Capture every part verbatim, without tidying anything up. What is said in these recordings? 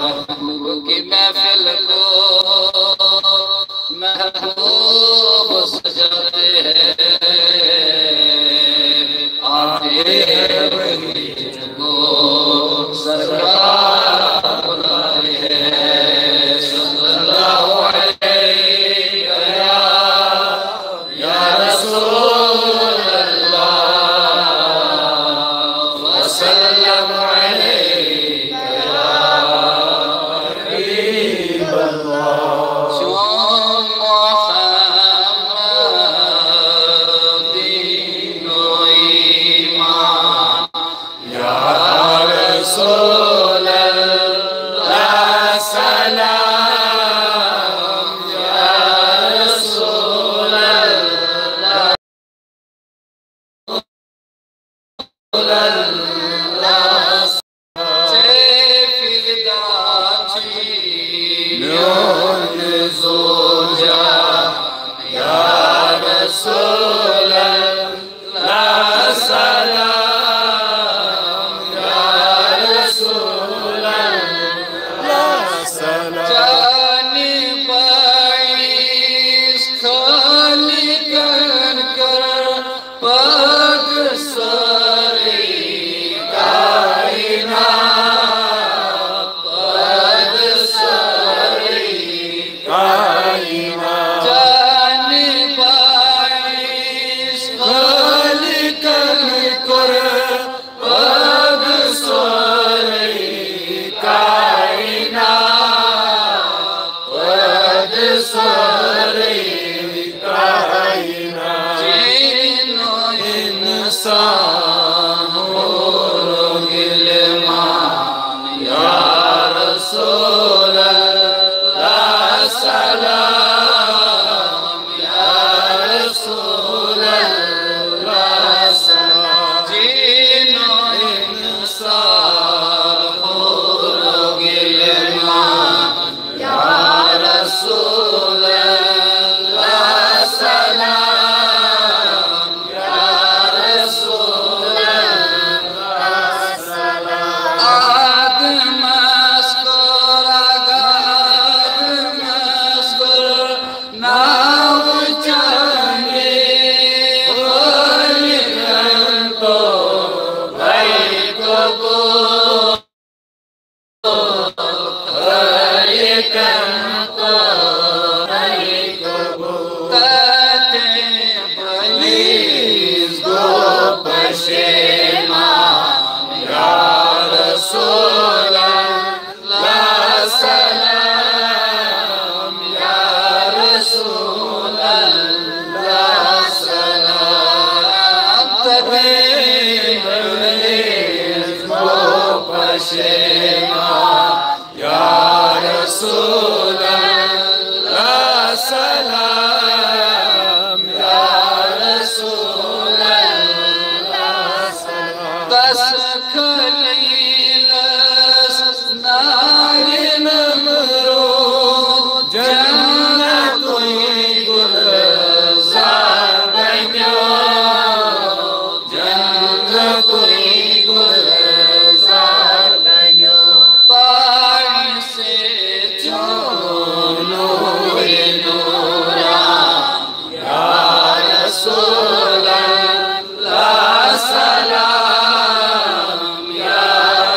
محبوب کی محفل کو محبوب سجاتے ہیں، آتے ہیں وہی جن کو سرکار بلاتے ہیں۔ صلی اللہ علیہ یا رسول اللہ، وسلم علیک یا حبیب اللہ۔ چون محمد دین و ایمان، یا رسول اللہ سلام، یا رسول اللہ۔ چه فدا چی میون زوجا، یا رسول اللہ سلام، یا رسول اللہ سلام۔ جان بایش خالقن کر پاک ساری کائنات، پاک ساری کائنات۔ جان بایش خالقن کر پاک ساری کائنات، پاک ساری کائنات۔ جن و انسان حور و غلمان، یا رسول اللہ سلام، یا رسول اللہ سلام۔ جن و انسان حور و غلمان، یا رسول اللہ سلام، یا رسول اللہ سلام۔ آدم اسکر، آدم اسکر، ناو چانی خالقن تو بھائی کو بو، خالقن تو بھائی کو بو۔ کتے بلیز گو پشیمان، یا رسول اللہ سلام، یا رسول اللہ سلام۔ تدین بلیز گو پشیمان، یا رسول اللہ سلام، یا رسول اللہ سلام۔ دست خلیل است نار نمرود، جنت ای گلزار بنیو، جنت ای گلزار بنیو۔ باعث چون نور نوران، یا رسول اللہ سلام، یا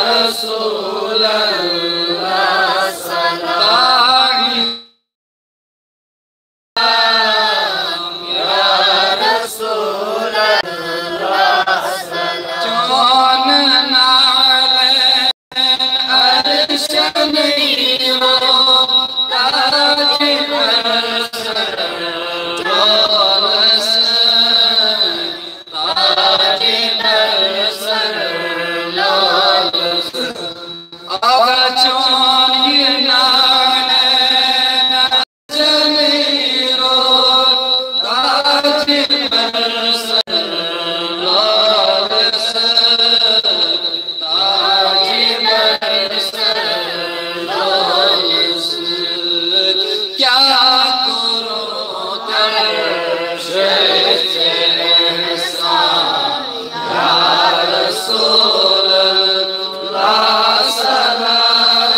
رسول اللہ سلام، یا رسول اللہ سلام۔ چون نعلین عرش نیرو، تاج بر سر لولس، تاج بر سر لولس۔ آقا چون یہ نعلین جنیرو، تاج بر سر لولس، تاج بر سر لولس۔ کیا کرو تر شیچ احسان، یا رسول اللہ سلام۔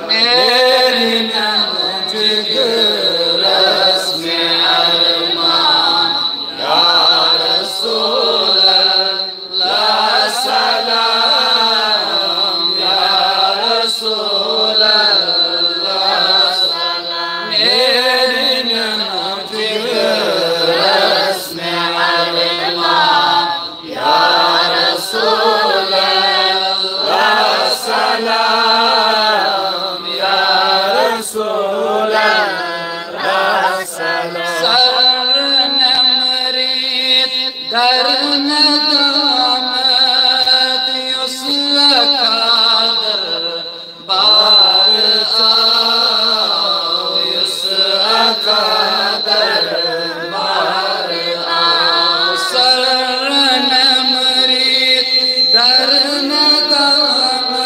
میرے نم جگرس میں ارمان، یا رسول اللہ سلام، یا رسول اللہ سلام۔ میرے نم جگرس میں ارمان، یا رسول اللہ سلام، یا رسول اللہ سلام۔ سر نمرید در ندامت، یوسف قادر بار آو، یوسف قادر بار آو۔ سر نمرید در ندامت،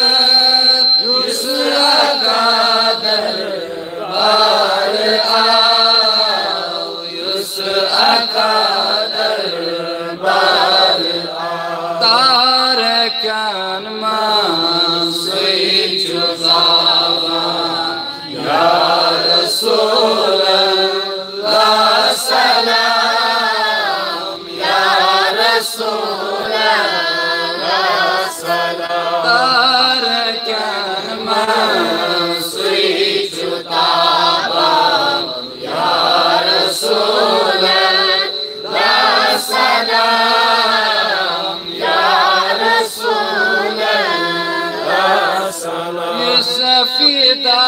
یوسف قادر بار آو، یوسف قادر بار آو۔ تارکن منٛز سُے چھُ زاوان، یا رسول اللہ سلام، یا رسول اللہ سلام۔ تارکن منٛز سُے چھُ تابان، یا رسول اللہ سلام، یا رسول اللہ سلام۔ یُس فدا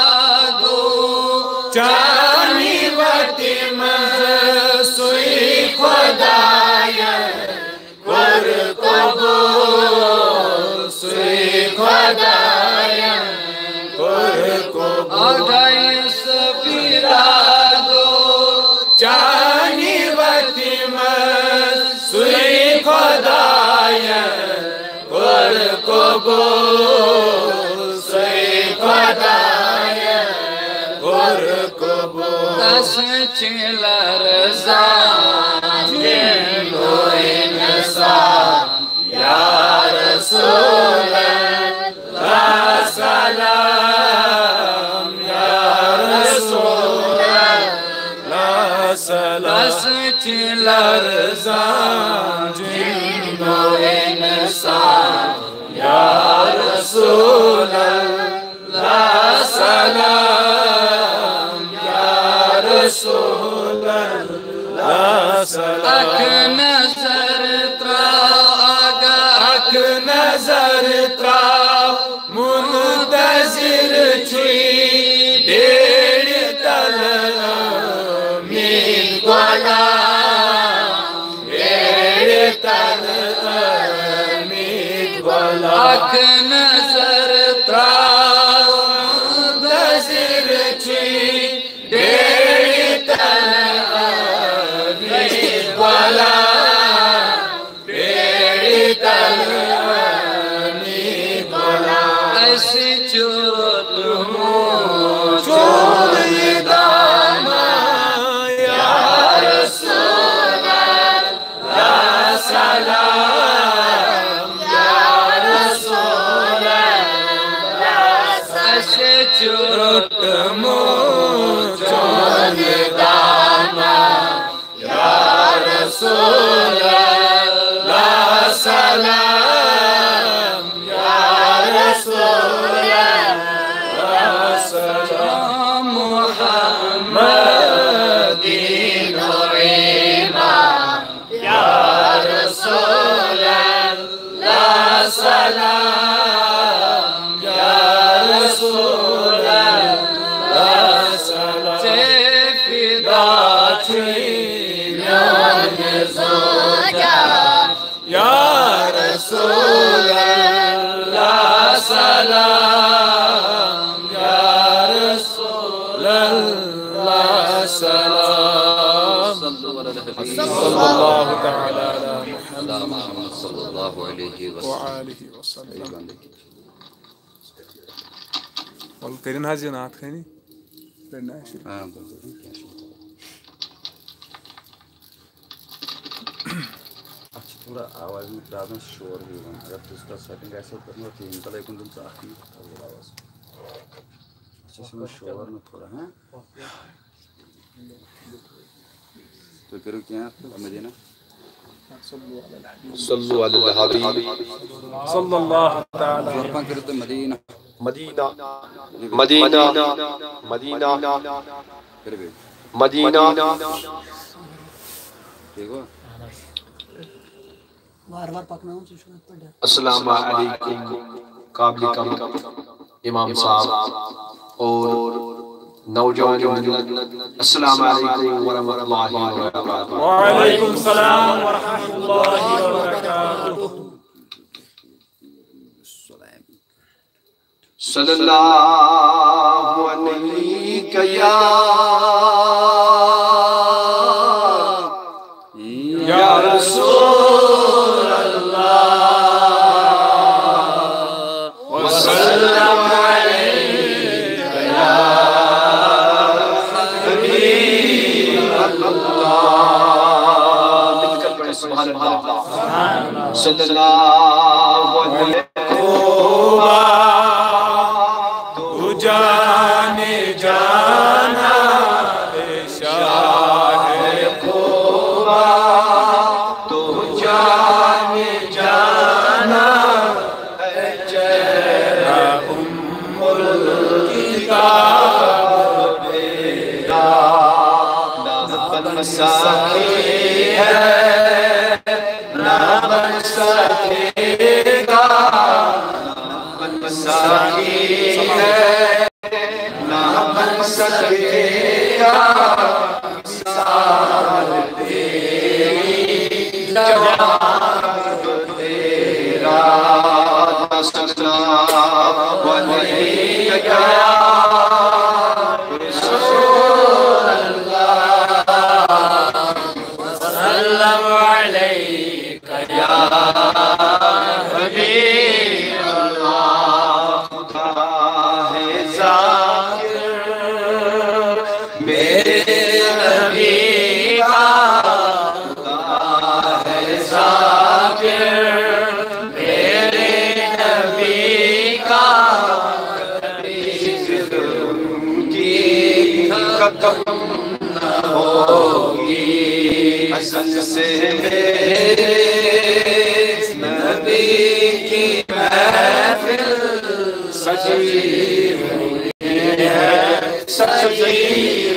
گوٚو چانہِ وتہِ منٛز، سُے خدایَن کوٚر قبول، سُے خدایَن کوٚر قبول۔ اَدَے سُہ فدا گوٚو چانہِ وتہِ منٛز، سُے خدایَن کوٚر قبول، سُے خدایَن کوٚر قبول۔ تس چھِ لرزان جِن و انسان، یا رسول اللہ سلام، یا رسول اللہ سلام۔ تس چھِ لرزان جِن و انسان، یا رسول اللہ سلام، یا رسول اللہ سلام۔ اکھ نظر تراو آگاہ، اکھ نظر تراو، منتظر چھُے بیرِ تل امید غلام، بیرِ تل امید غلام۔ اکھ نظر تراو، منتظر چھُے بیرِ تل امید غلام، بیرِ تل امید غلام۔ اَسہِ چھُ روٚٹمُت چون دامن، یا رسول اللہ سلام، یا رسول اللہ۔ اَسہِ چھُ روٚٹمُت چون دامن، یا رسول اللہ سلام، یا رسول اللہ سلام۔ محمد دین و ایمان، یا رسول اللہ سلام، یا رسول اللہ سلام۔ ژےٚ فدا چھُے میون زوجا، یا رسول اللہ سلام، یا رسول اللہ سلام۔ صلی اللہ تعالی علی محمد صلی اللہ علیہ وسلم۔ وعلیہ وسلم۔ وَلہٕ کٔرِن حظ یہِ نعت خٲنی۔ پٔرِن حظ شروع۔ آ، بِلکُل۔ تھوڑا آواز منٛز پرٛابلم، شور ہیوٗ یِوان۔ اگر تُہۍ تَتھ سیٹنگ آسہِ ہا کٔرمٕژ، تِہِنٛدِ تَلے کُن دِمژٕ اَکھ مِنٹ، تھوڑا آواز۔ اَسہِ چھِ یِوان شور نہٕ تھوڑا، ہاں؟ تُہۍ کٔرِو کینٛہہ تہٕ مدیٖنہ۔ صلوا علی الحبیب۔ صلی اللہ تعالیٰ۔ زورٕ پَہَن کٔرِو تُہۍ مدیٖنہ۔ مدینہ، مدینہ، مدینہ، کٔرِو بیٚیہِ۔ مدینہ۔ ٹھیٖک گوٚو؟ وار وار پکناوُن، سُہ چھُنہٕ اَتھ پٮ۪ٹھ ڈر۔ السلام علیکم قابل کم امام صاحب اور نوجوان ملت، السلام علیکم ورحمۃ اللہ وبرکاتہ۔ وعلیکم السلام ورحمۃ اللہ وبرکاتہ۔ صلی اللہ علیک یا، یا رسول اللہ، وسلم علیک یا حبیب اللہ۔ مل کر پڑھیں، سبحان اللہ۔ صلی اللہ علیہ وسلم۔ تو جان جانا، اے شاہ قبا، تو جان جانا، اے چہرہ ام الکتاب تیرا۔ نہ بن ساخی ہے، نہ بن سکے گا، نہ بن ساخی ہے، نہ بن سکے گا، مثال تیری جوان تیرا۔ صلی اللہ علیہ وسلم، علیک یا حبیب اللہ۔ خدا ہے ذاکر میرے نبی کا، خدا ہے ذاکر میرے نبی کا، کبھی ذکر ان کی ختم نہ ہوگی۔ ازل سے میرے نبی کی محفل سجی ہوئی ہے، سجی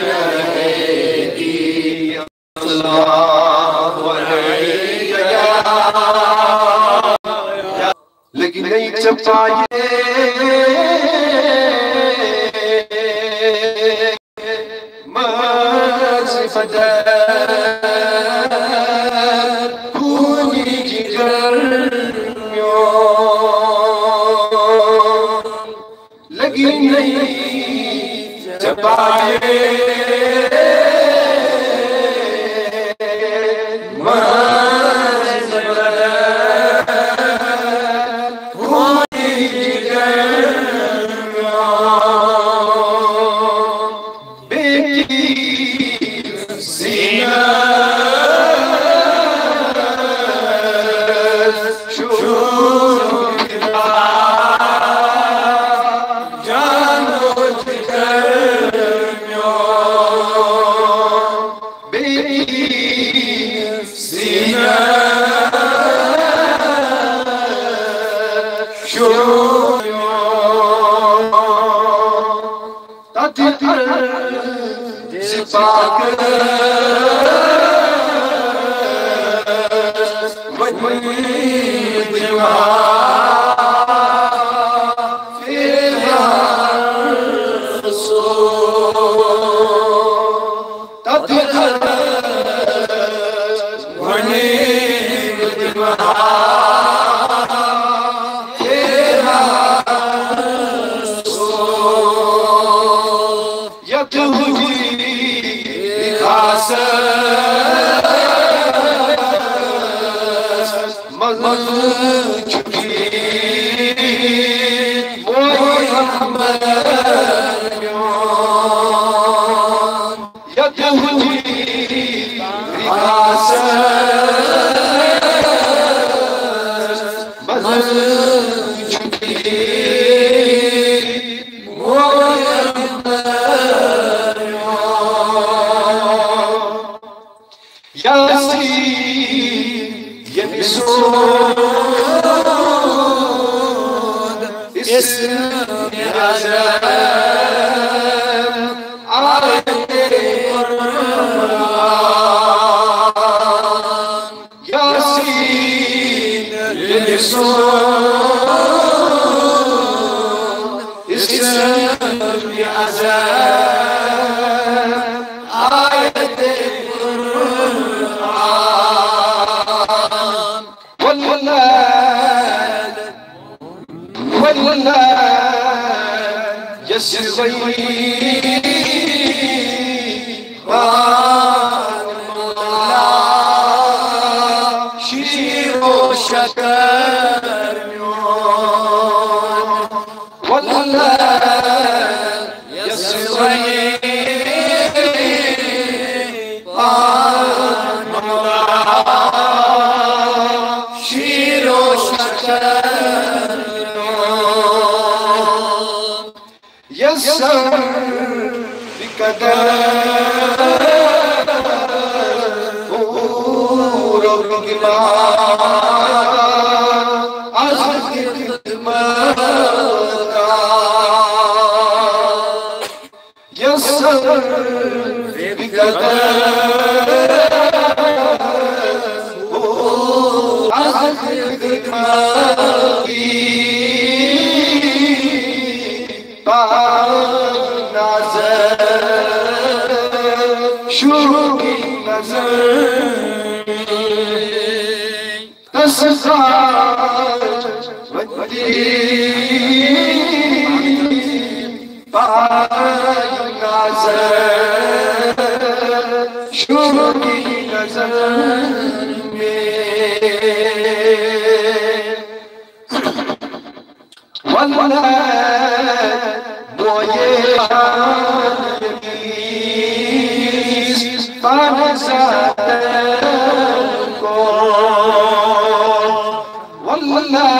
رہے گی۔ اللہ علیہ یا، لیکن نہیں چپائے مز بدر خونی کی گرمیوں۔ لگی نہیں چپائے مز بدر خونی کی گرمیوں۔ بیٹی زینت شور جان و جگر میان، بیٹی زینت شور میان۔ تتھ عرض پاک ونی دعا تیرا سو۔ تتھ عرض ونی دعا تیرا سو۔ یتھ ہوئی خاص مل چھٹی محمد۔ یتھ ہوئی خاص اسم اعظم آیت قرآن، یاسین، ییٚلہِ سون اسم اعظم آیت قرآن۔ واللہ، واللہ، یس وی پان مولا، شیر و شکر میون۔ واللہ، یس وی پان مولا، شیر و شکر یسر بقدر حور و غلمان از خدمت یسر بقدر از خدمتی پای نظر شوقی نظر تسزار ودی پای نظر شوقی نظر میں۔ واللہ، بوئے پان ساتن کو۔ واللہ،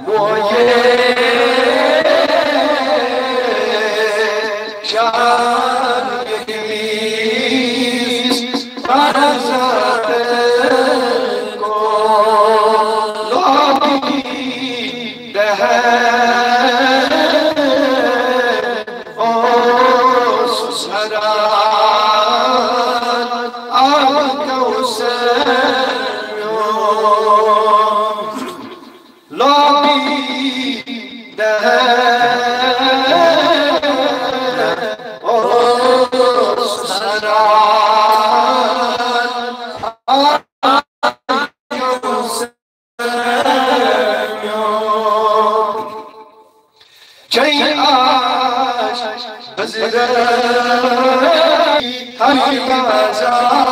بوئے شان پان ساتن کو۔ لوگ دہر اوس حیران آب کوثر میون۔ لابی دہر اوس حیران آب کوثر میون۔ چین آش بزرگ ہر بازار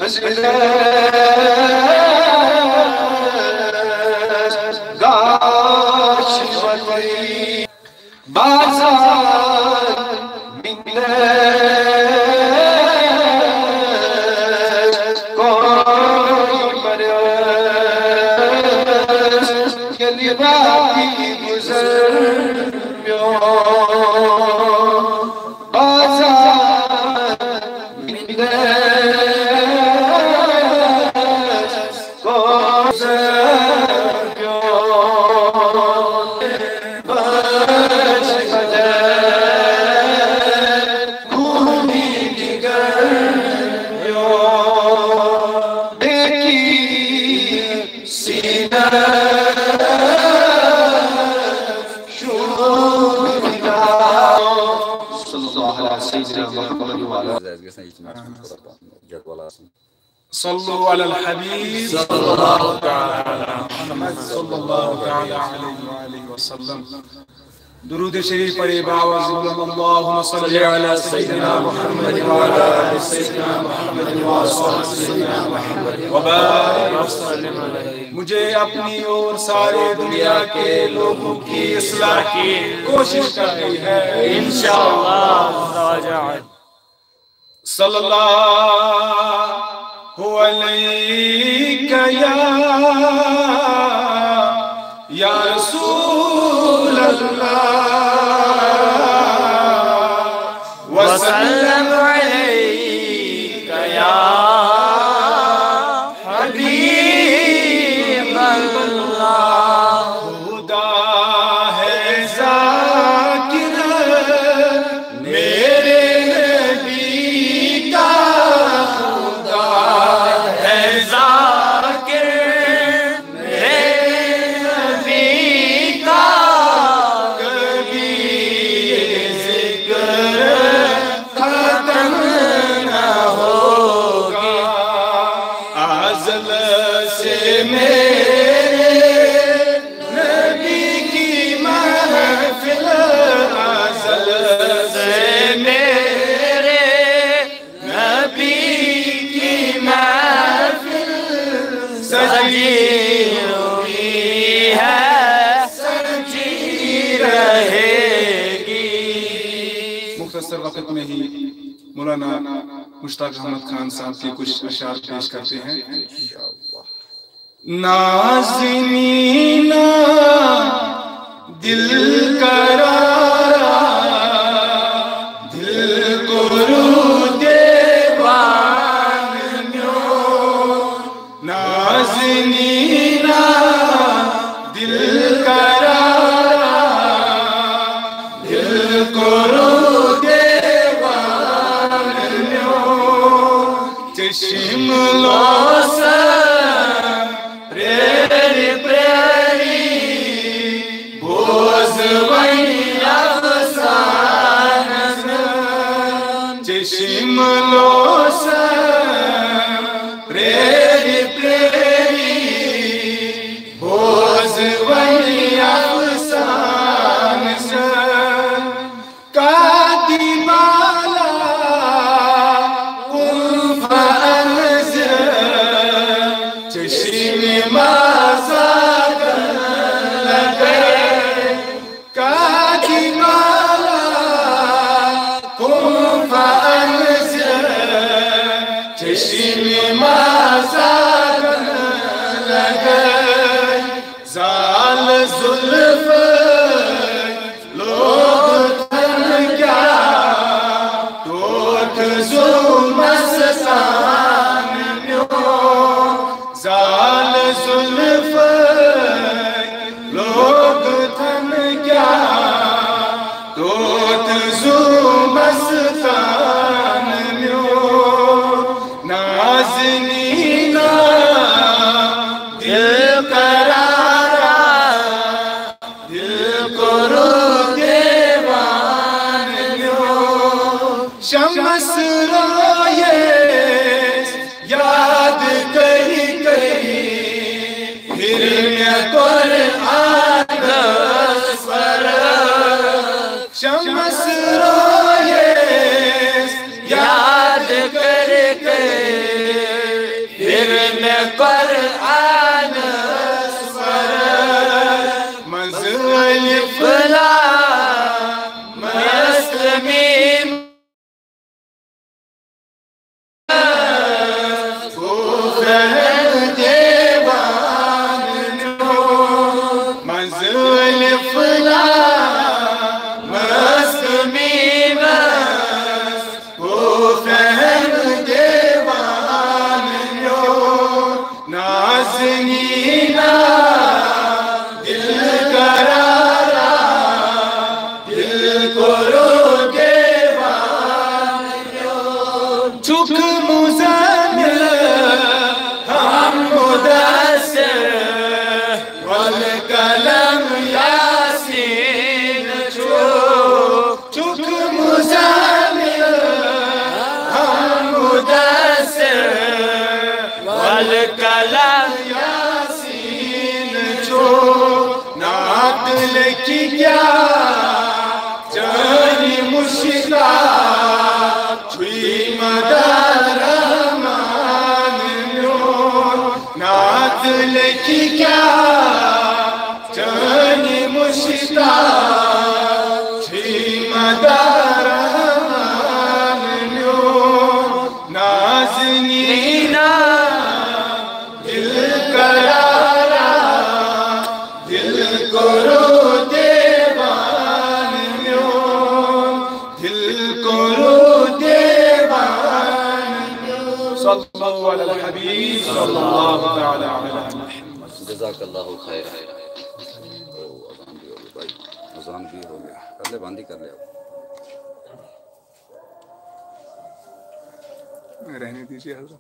بزرگ گاش وطنی بازار منت کوئی مرس گلی باقی گزر میون بازار منت گزر میون۔ صلی اللہ علیہ سیدنا محمد وعلی۔ صلوا علی الحبیب صلی اللہ تعالی علی محمد صلی اللہ تعالی علیہ وآلہ وسلم۔ درود شریف پڑھیے باواز بلند، اللهم صل علی سیدنا محمد وعلی آل سیدنا محمد وعلی آل سیدنا محمد وبارک وسلم علیہ۔ مجھے اپنی اور سارے دنیا کے لوگوں کی اصلاح کی کوشش کرنی ہے۔ انشاءاللہ۔ صلی اللہ علیک یا، یا رسول اللہ، وسلم علیک یا حبیب اللہ۔ خدا وقت میں ہی مولانا مشتاق احمد خان صاحب کے کچھ اشعار پیش کرتے ہیں۔ نازنینا دل قرارا، دل کرو دیوان میون۔ نازنینا دل قرارا، دل کرو دیوان میون۔ چشم لوسن پریری پریری، بوز وۄنۍ افسانہٕ۔ چشم لوسن پریری پریری، بوز وۄنۍ افسانہٕ۔ کاتِ بالا کن فانذر، چشم مازاد لگے۔ کاتِ بالا کن فانذر، چشم مازاد لگے۔ زال زلف لوگ تن کیا، توت زو مستان میون۔ زال زلف لوگ تن کیا، توت زو مستان میون۔ نازنینا دل قرارا، دل کرو دیوان میون۔ شمس رویس یاد کری کری، پھر مےٚ قرآنس فرق۔ شمس رویس یاد کری کری، پھر مےٚ قرآنس فرق۔ منزل فلا مست میم، کوفہ دیوان میون۔ منزل فلا مست میم، کوفہ دیوان میون۔ نازنینا دل قرارا، دل کرو دیوان میون۔ چھُکھ مزمل ہم مدثر، والقلم یاسین چھُکھ۔ چھُکھ مزمل ہم مدثر، والقلم یاسین چھُکھ۔ نعت لیکھی کیا چٲنۍ مشتاق چھُے مدد رحمان میون۔ نعت لیکھی کیا چٲنۍ مشتاق چھُے مدد رحمان میون۔ نازنینا دل قرارا، دل کرو دیوان میون۔ دل کرو دیوان میون۔ صلو علی الحبیب صلی اللہ تعالی علیہ وسلم۔ جزاک اللہ خیر۔ او، اذان بھی ہو گئی بھائی، اذان بھی ہو گیا، کر لے، بند ہی کر لے اب۔ رہنے دیجیے حضرت۔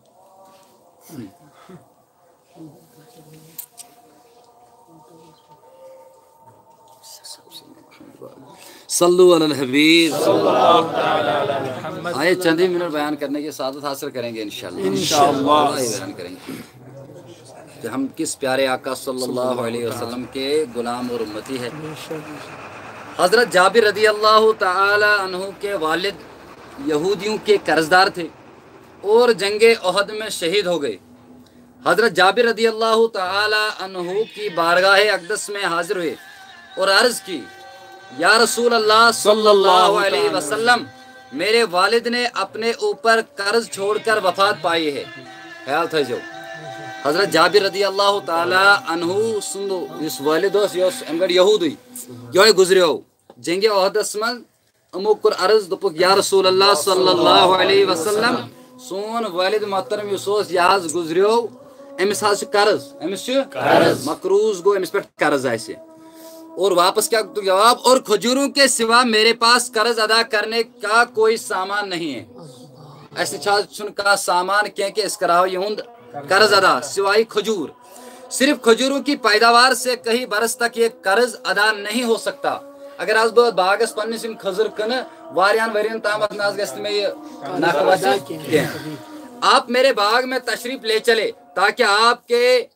صلو علی الحبیب۔ آئے، چند ہی منٹ بیان کرنے کی سعادت حاصل کریں گے انشاءاللہ۔ انشاءاللہ۔ تھوڑا ہی بیان کریں گے کہ ہم کس پیارے آقا صلی اللہ علیہ وسلم کے غلام اور امتی ہے۔ حضرت جابر رضی اللہ تعالی عنہ کے والد یہودیوں کے قرض دار تھے اور جنگ احد میں شہید ہو گئے۔ حضرت جابر رضی اللہ تعالی عنہ کی بارگاہ اقدس میں حاضر ہوئے اور عرض کی، یا رسول اللہ صلی اللہ علیہ وسلم، میرے والد نے اپنے اوپر قرض چھوڑ کر وفات پائی ہے۔ خیال تھٲیزیو، حضرت جابر رضی اللہ تعالیٰ عنہ سُنٛد یُس والد اوس، یہِ اوس اَمہِ گٔڑۍ یہوٗدٕے، یِہوٚے گُزریو جنگِ احدس منٛز۔ یِمو کوٚر عرض، دوٚپُکھ، یا رسول اللہ صلی اللہ علیہ وسلم، سون والد محترم یُس اوس، یہِ حظ گُزریو، أمِس حظ چھُ قرض، أمِس چھُ قرض۔ مقروض گوٚو، أمِس پٮ۪ٹھ قرض آسہِ۔ اور واپس کیا تو جواب، اور کھجوروں کے سوا میرے پاس قرض ادا کرنے کا کوئی سامان نہیں ہے۔ اَسہِ نِش حظ چھُنہٕ کانٛہہ سامان کینٛہہ کہِ أسۍ کرہو یِہُنٛد قرض ادا، سوائے کھجور۔ صرف کھجوروں کی پیداوار سے کئی برس تک یہ قرض ادا نہیں ہو سکتا۔ اگر حظ بہٕ باغس پننِس یِم کھٔزٕر کٕنہٕ، واریاہن ؤرین تامتھ نہ حظ گژھِ نہٕ مےٚ یہِ نکھٕ وَسُن کینٛہہ۔ آپ میرے باغ میں تشریف لے چلے تاکہ آپ کے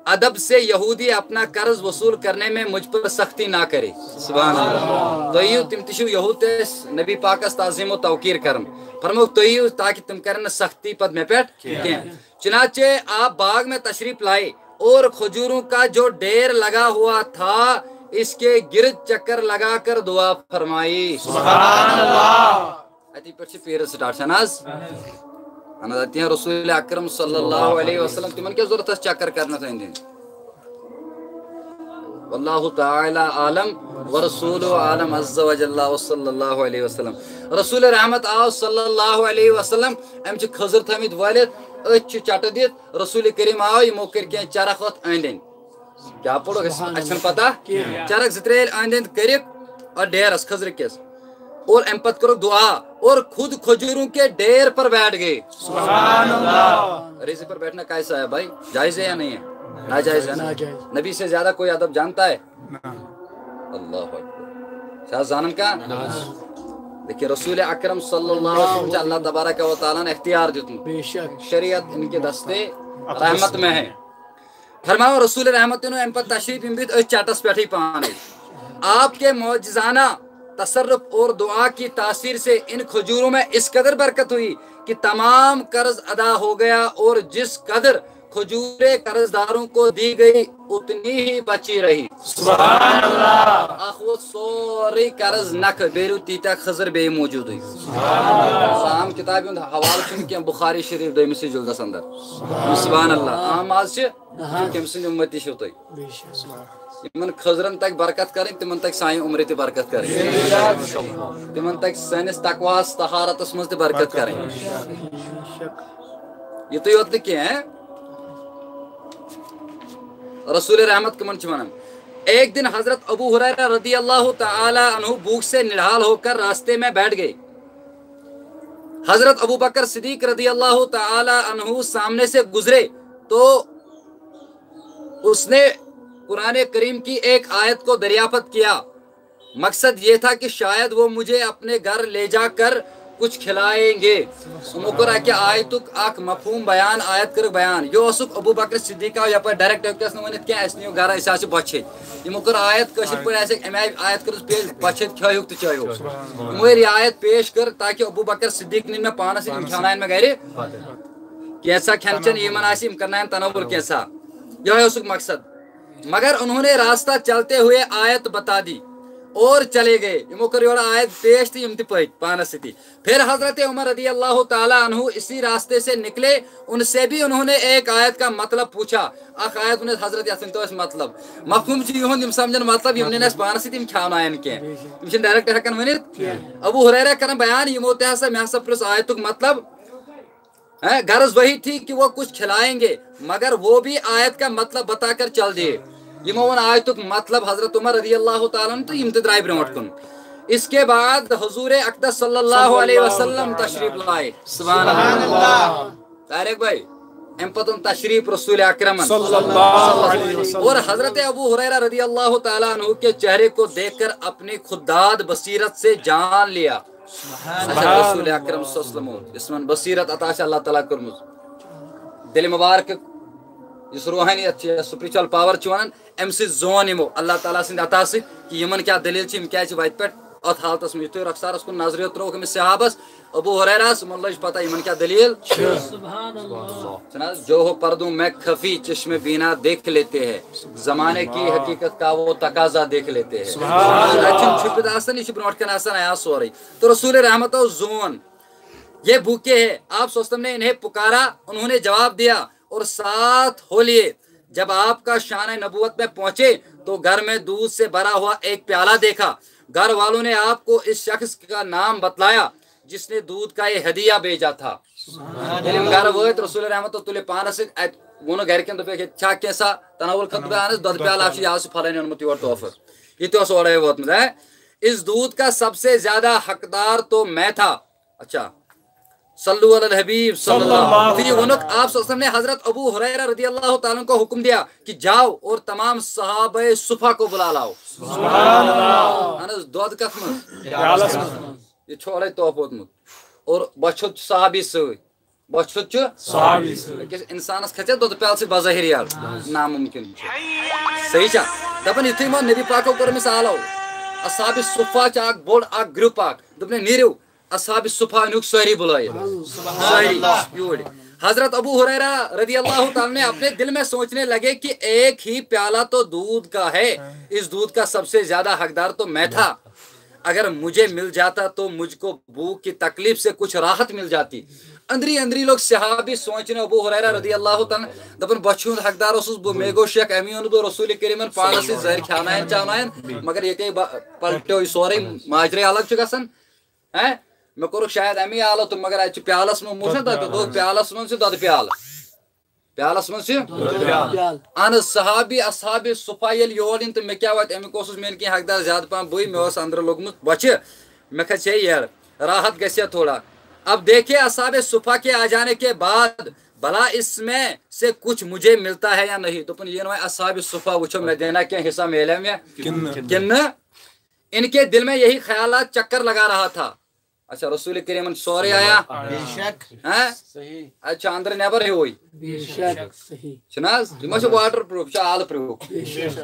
ادب سے یہودی اپنا قرض وصول کرنے میں مجھ پر سختی نہ کرے۔ سبحان اللہ۔ تُہۍ یِیِو، تِم تہِ چھِو یہوٗد، تہِ ٲسۍ نبی پاکس تعظیم و توقیر کران۔ فرمووُکھ، تُہۍ یِیِو تاکہ تِم کرن نہٕ سختی پتہٕ مےٚ پٮ۪ٹھ کینٛہہ۔ چنانچہ آپ باغ میں تشریف لائے اور کھجوروں کا جو ڈھیر لگا ہوا تھا، اس کے گرد چکر لگا کر دعا فرمائی۔ سبحان اللہ۔ اتی پٮ۪ٹھ چھِ پیٖرِتھ سٹارٹ چھَنہٕ حظ؟ اہن حظ، اتی ہیں رسول اکرم صلی اللہ علیہ وسلم، تِمن کیٛاہ ضروٗرت ٲس چکر کرنس أنٛدۍ أنٛدۍ؟ واللہ تعالیٰ عالم ورسولہ عالم عز و جل و صلی اللہ علیہ وسلم۔ رسول رحمت آو صلی اللہ علیہ وسلم، أمۍ چھِ کھٔزٕر تھٲومٕتۍ وٲلِتھ، أتھۍ چھِ چٹہٕ دِتھ۔ رسول کریم آو، یِمو کٔرۍ کینٛہہ چرکھ اَتھ أنٛدۍ أنٛدۍ۔ کیٛاہ پوٚرُکھ اَسہِ؟ اَسہِ چھَنہٕ پتہ۔ کینٛہہ۔ چرکھ زٕ ترٛےٚ ییٚلہِ أنٛدۍ أنٛدۍ کٔرِکھ اَتھ ڈیرَس کھٔزرٕ کِس، اور اَمہِ پتہٕ کوٚرُکھ دعا، اور خود کھجوروں کے ڈھیر پر بیٹھ گئے۔ سبحان اللہ۔ ریزے پر بیٹھنا کیسا ہے بھائی؟ جائز ہے یا نہیں ہے؟ ناجائز ہے نا؟ ناجائز۔ نبی سے زیادہ کوئی ادب جانتا ہے؟ نہ۔ اللہ اکبر۔ چھا زانن کانٛہہ؟ نہ۔ لیکن رسول اکرم صلی اللہ علیہ وسلم چھُ اللہ تبارک و تعالیٰ ہن اختیار دیُتمُت۔ بے شک۔ شریعت ان کے دستے رحمت میں ہے۔ فرماوان رسول رحمت، یِنو اَمہِ پتہٕ تشریف، یِم بیٖٹھۍ أتھۍ چٹس پٮ۪ٹھٕے پانے۔ آپ کے معجزانہ تصرف اور دعا کی تاثیر سے ان کھجوروں میں اس قدر برکت ہوئی کہ تمام قرض ادا ہو گیا، اور جس قدر کھجوریں قرض داروں کو دی گئی، اتنی ہی بچی رہی۔ سبحان اللہ۔ اکھ ووت سورُے قرض نکھٕ، بیٚیہِ روٗد تیٖتیٛاہ کھٔزٕر بیٚیہِ موٗجوٗدٕے۔ سبحان اللہ۔ سُہ عام کِتابہِ ہُنٛد حوالہٕ چھُنہٕ کینٛہہ، بُخاری شریٖف دوٚیمِسٕے جلدس اندر۔ سبحان اللہ۔ عام آز چھِ، اہن۔ کٔمۍ سٕنٛدۍ اُمتی چھِو تُہۍ؟ بے شک۔ یِمن کھٔزرن تگہِ برکت کرٕنۍ، تِمن تگہِ سانہِ عمرِ تہِ برکت کرٕنۍ۔ تِمن تگہِ سٲنِس تقواہس، طہارتس منٛز تہِ برکت کرٕنۍ۔ بے شک۔ یِتُے یوت نہٕ کینٛہہ، رسول رحمت کٕمن چھِ ونان؟ ایک دن حضرت ابو ہریرہ رضی اللہ تعالی عنہ بھوک سے نڈھال ہو کر راستے میں بیٹھ گئے۔ حضرت ابو بکر صدیق رضی اللہ تعالی عنہ سامنے سے گزرے تو اس نے قرآن کریم کی ایک آیت کو دریافت کیا۔ مقصد یہ تھا کہ شاید وہ مجھے اپنے گھر لے جا کر کچھ کھلائیں گے۔ یِمو کوٚر اَکہِ آیتُک اکھ مفہوم بیان، آیت کٔرٕکھ بیان۔ یہِ اوسُکھ ابو بکر صدیق آو یپٲرۍ ڈائریکٹ ہیوٚک اَسہِ نہٕ ؤنِتھ کینٛہہ، اَسہِ نِیِو گرٕ، أسۍ حظ چھِ بۄچھِ ہیٚتۍ۔ یِمو کٔر آیت کٲشِر پٲٹھۍ آسہِ اَمہِ آیہِ آیت کٔرٕس پیش، بۄچھِ ہیٚتۍ کھیٚیِو تہٕ چٲیِو۔ یِمو ییٚلہِ یہِ آیت پیش کٔر تاکہِ ابو بکر صدیق نِن مےٚ پانس سۭتۍ، یِم کھیٚوناون مےٚ گرِ۔ کینٛژھا کھٮ۪ن چٮ۪ن یِمن آسہِ، یِم کرناون تنوُر کینٛژھا۔ یِہوٚے اوسُکھ مقصد۔ مگر انہوں نے راستہ چلتے ہوئے آیت بتا دی اور چلے گئے۔ یِمو کٔر یورٕ آیت پیش تہٕ یِم تہِ پٔکۍ پانس سۭتی۔ پھر حضرت عمر رضی اللہ تعالیٰ عنہ اسی راستے سے نکلے، ان سے بھی انہوں نے ایک آیت کا مطلب پوچھا۔ اکھ آیت ووٚن اَسہِ حضرت، یتھ ؤنۍ تو اَسہِ مطلب۔ مفہوم چھُ یِہُنٛد، یِم سمجھن مطلب، یِم نِن اَسہِ پانس سۭتۍ، یِم کھیٛاوناون کینٛہہ۔ یِم چھِنہٕ ڈائریکٹ ہٮ۪کان ؤنِتھ۔ ابو ہریرہ کران بیان، یِمو تہِ ہسا، مےٚ ہسا پرٛژھ آیتُک مطلب۔ ہیں، غرض وہی تھی کہ وہ کچھ کھلائیں گے، مگر وہ بھی آیت کا مطلب بتا کر چل دیے۔ یِمو ووٚن آیتُک مطلب حضرت عمر رضی اللہ تعالیٰ عنہ تہٕ یِم تہِ درٛاے برٛونٛٹھ کُن۔ اس کے بعد حضور اقدس صلی اللہ علیہ وسلم تشریف لائے۔ سبحان اللہ۔ طارق بھائی، اَمہِ پتہٕ اوٚن تشریف رسول اکرمن۔ صلی اللہ علیہ وسلم۔ اور حضرت ابو ہریرہ رضی اللہ تعالیٰ عنہ کے چہرے کو دیکھ کر اپنی خداد بصیرت سے جان لیا۔ اچھا، رسول اکرم صلی اللہ علیہ وسلم، یُس یِمن بصیرت عطا چھِ اللہ تعالیٰ کٔرمٕژ، دِلہِ مُبارکہٕ یُس روحانیت چھِ، spiritual power چھِ وَنان، اَمہِ سۭتۍ زون یِمو اللہ تعالیٰ سٕنٛدِ عطا سۭتۍ کہِ یِمن کیٛاہ دٔلیٖل چھِ، یِم کیٛازِ چھِ وَتہِ پٮ۪ٹھ۔ اتھ حالتس منٛز یُتھُے رۄخسارس کُن نظرِ ترٲوکھ أمِس صحابس، ابو ہریرہ، یِمن لٔج پتہ یِمن کیٛاہ دٔلیٖل۔ چھِنہٕ حظ، جو ہو پردوں میں خفی چشم بینا دیکھ لیتے ہیں، زمانے کی حقیقت کا وہ تقاضا دیکھ لیتے ہیں۔ اتہِ چھُنہٕ چھُپِتھ آسان، یہِ چھُ برونٛٹھ کَنہِ آسان، آیا سورُے۔ تو رسول رحمت اوس زون، یہ بھوکے ہے۔ آپ صلی اللہ علیہ وسلم نے انہیں پکارا، انہوں نے جواب دیا اور ساتھ ہو لیے۔ جب آپ کا شانہ نبوت میں پہنچے تو گھر میں دودھ سے بھرا ہوا ایک پیالہ دیکھا۔ گھر والوں نے آپ کو اس شخص کا نام بتلایا جس نے دودھ کا یہ ہدیہ بھیجا تھا۔ ییٚلہِ یِم گرٕ وٲتۍ، رسول رحمت تُلہِ پانس سۭتۍ، اتہِ ووٚنُکھ گرِکٮ۪ن، دوٚپُکھ، "ییٚتہِ چھا کینٛژھا تناول خٲطرٕ؟ اہن حظ، دۄدٕ پیالہٕ اکھ چھُ، یہِ حظ چھُ فلٲنۍ اوٚنمُت یور تحفہٕ۔ یہِ تہِ اوس اورے ووتمُت، ہے۔ اس دودھ کا سب سے زیادہ حقدار تو میں تھا۔" اچھا، صلو علی الحبیب صلی اللہ علیہ وسلم۔ پھر یہ ووٚنُکھ، آپ صلی اللہ علیہ وسلم نے حضرت ابو ہریرہ رضی اللہ تعالیٰ عنہ کو حکم دیا کہ جاؤ اور تمام صحابہ صفا کو بلا لاؤ۔ اہن حظ، دۄد کتھ منٛز؟ پیالس منٛز۔ یہِ چھُ اورے تحفہٕ ووتمُت۔ اور بۄچھِ ہُنٛد چھُ صحابی سۭتۍ۔ بۄچھِ ہُنٛد چھُ صحابی سۭتۍ۔ أکِس اِنسانس کھژِ دۄدٕ پیالہٕ سۭتۍ بۄزٲہِر یَلہٕ؟ نامُمکِن چھُ۔ صحیح چھا؟ دَپان یُتھُے یِمو نبی پاکو کوٚر أمِس آلو، اصحاب صفا چھِ اکھ بوٚڑ اکھ گروپ اکھ۔ دوٚپُن، "نیٖرِو، اصحاب صفا أنِکھ سٲری بُلٲیِتھ۔" سٲری یوٗرۍ۔ حضرت ابو ہریرہ رضی اللہ تعالیٰ نے اپنے دل میں سوچنے لگے کہ ایک ہی پیالہ تو دودھ کا ہے، اس دودھ کا سب سے زیادہ حقدار تو میں تھا۔ اگر مجھے مل جاتا تو مجھ کو بھوک کی تکلیف سے کچھ راحت مل جاتی۔ أنٛدری أنٛدری لوٚگ صحابی سونٛچنہِ، ابو ہریرہ رضی اللہ تعالیٰ عنہ، دَپان، بۄچھِ ہُنٛد حقدار اوسُس بہٕ، مےٚ گوٚو شیخ امی اوٚن بہٕ رسول کریٖمن پانس سۭتۍ زہر کھیٛاوناین چاوناین، مگر ییٚتے با-، پلٹیو یہِ سورُے، ماجرے الگ چھُ گژھان۔ ہیں؟ مےٚ کوٚرُکھ شاید امی آلو تہٕ مگر اتہِ چھُ پیالس منٛز مُشک، تتھ دوٚپ، پیالس منٛز چھُ دۄدٕ پیالہٕ۔ پیالس منٛز چھِ؟ پیالہٕ۔ اہن حظ، صحابی اصحاب صفا ییٚلہِ یور یِن تہٕ مےٚ کیٛاہ واتہِ؟ امیُک اوسُس مےٚ کِنۍ حقدار زیادٕ پہم بٕے، مےٚ اوس أنٛدرٕ لوٚگمُت بۄچھِ، مےٚ کھژِ ہے یٔڈ، راحت گژھِ ہے تھوڑا۔ اب دیکھے اصحاب صفا کے آ جانے کے بعد بھلا اس میں سے کچھ مجھے ملتا ہے یا نہیں؟ دوٚپُن، یِن وۄنۍ اصحاب صفا وٕچھو، مےٚ دینا کینٛہہ حصہ میلیو مےٚ کِنہٕ نہٕ؟ کِنہٕ نہٕ؟ ان کے دل میں یہی خیالات چکر لگا رہا تھا۔ اچھا، رسول کریمن سورُے آیا؟ بے شک۔ ہاں؟ صحیح۔ اتہِ چھُ اندرٕ نٮ۪بر ہیوٗے۔ بے شک۔ صحیح۔ چھُنہٕ حظ؟ یہِ ما چھُ واٹر پروٗف، یہِ چھُ آل پروٗف۔ بے شک۔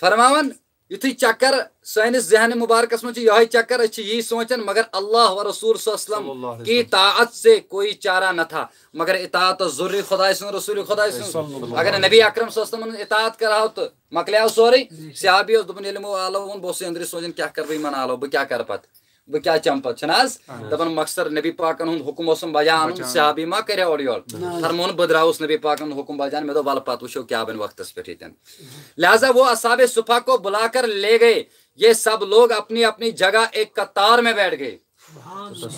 فرماوان، یُتھُے چکر سٲنِس ذہن مُبارکس منٛز چھُ یِہوٚے چکر، أسۍ چھِ یی سونٛچان، مگر اللہ و رسول صلی اللہ علیہ وصلی اللہ وسلم علیہ کی وسلم۔ طاعت سے کوئی چارہ نہ تھا، مگر اطاعت ضروٗری خۄداے سٕنٛز، رسول خۄداے سٕنٛز۔ صلی اللہ اگر نبی اکرم صلی اللہ علیہ وسلم اطاعت کرہاو تہٕ مۄکلیو سورُے۔ صحابی اوس دوٚپُن، ییٚلہِ یِمو آلو ووٚن، بہٕ اوسُس أنٛدرٕ سونٛچان، کیٛاہ کرٕ بہٕ یِمن آلو، بہٕ کیٛاہ کرٕ پتہٕ؟ بہٕ کیٛاہ چَمہٕ پَتہٕ؟ چھُنہٕ حظ؟ اہن حظ۔ دَپان مۄخصر نبی پاکَن ہُنٛد حُکُم اوسُم بجا اَنُن، بجا اَنُن۔ صحابی ما کَرِ اورٕ یورٕ؟ نہ حظ۔ فرمووُن بہٕ درٛاوُس نبی پاکَن ہُنٛد حُکُم بجا اَنُن، مےٚ دوٚپ وَلہٕ پَتہٕ وٕچھو کیٛاہ بَنہِ وقتَس پٮ۪ٹھ ییٚتٮ۪ن۔ لہذا وہ اصحاب صفا کو بلا کر لے گئے، یہ سب لوگ اپنی اپنی جگہ ایک قطار میں بیٹھ گئے۔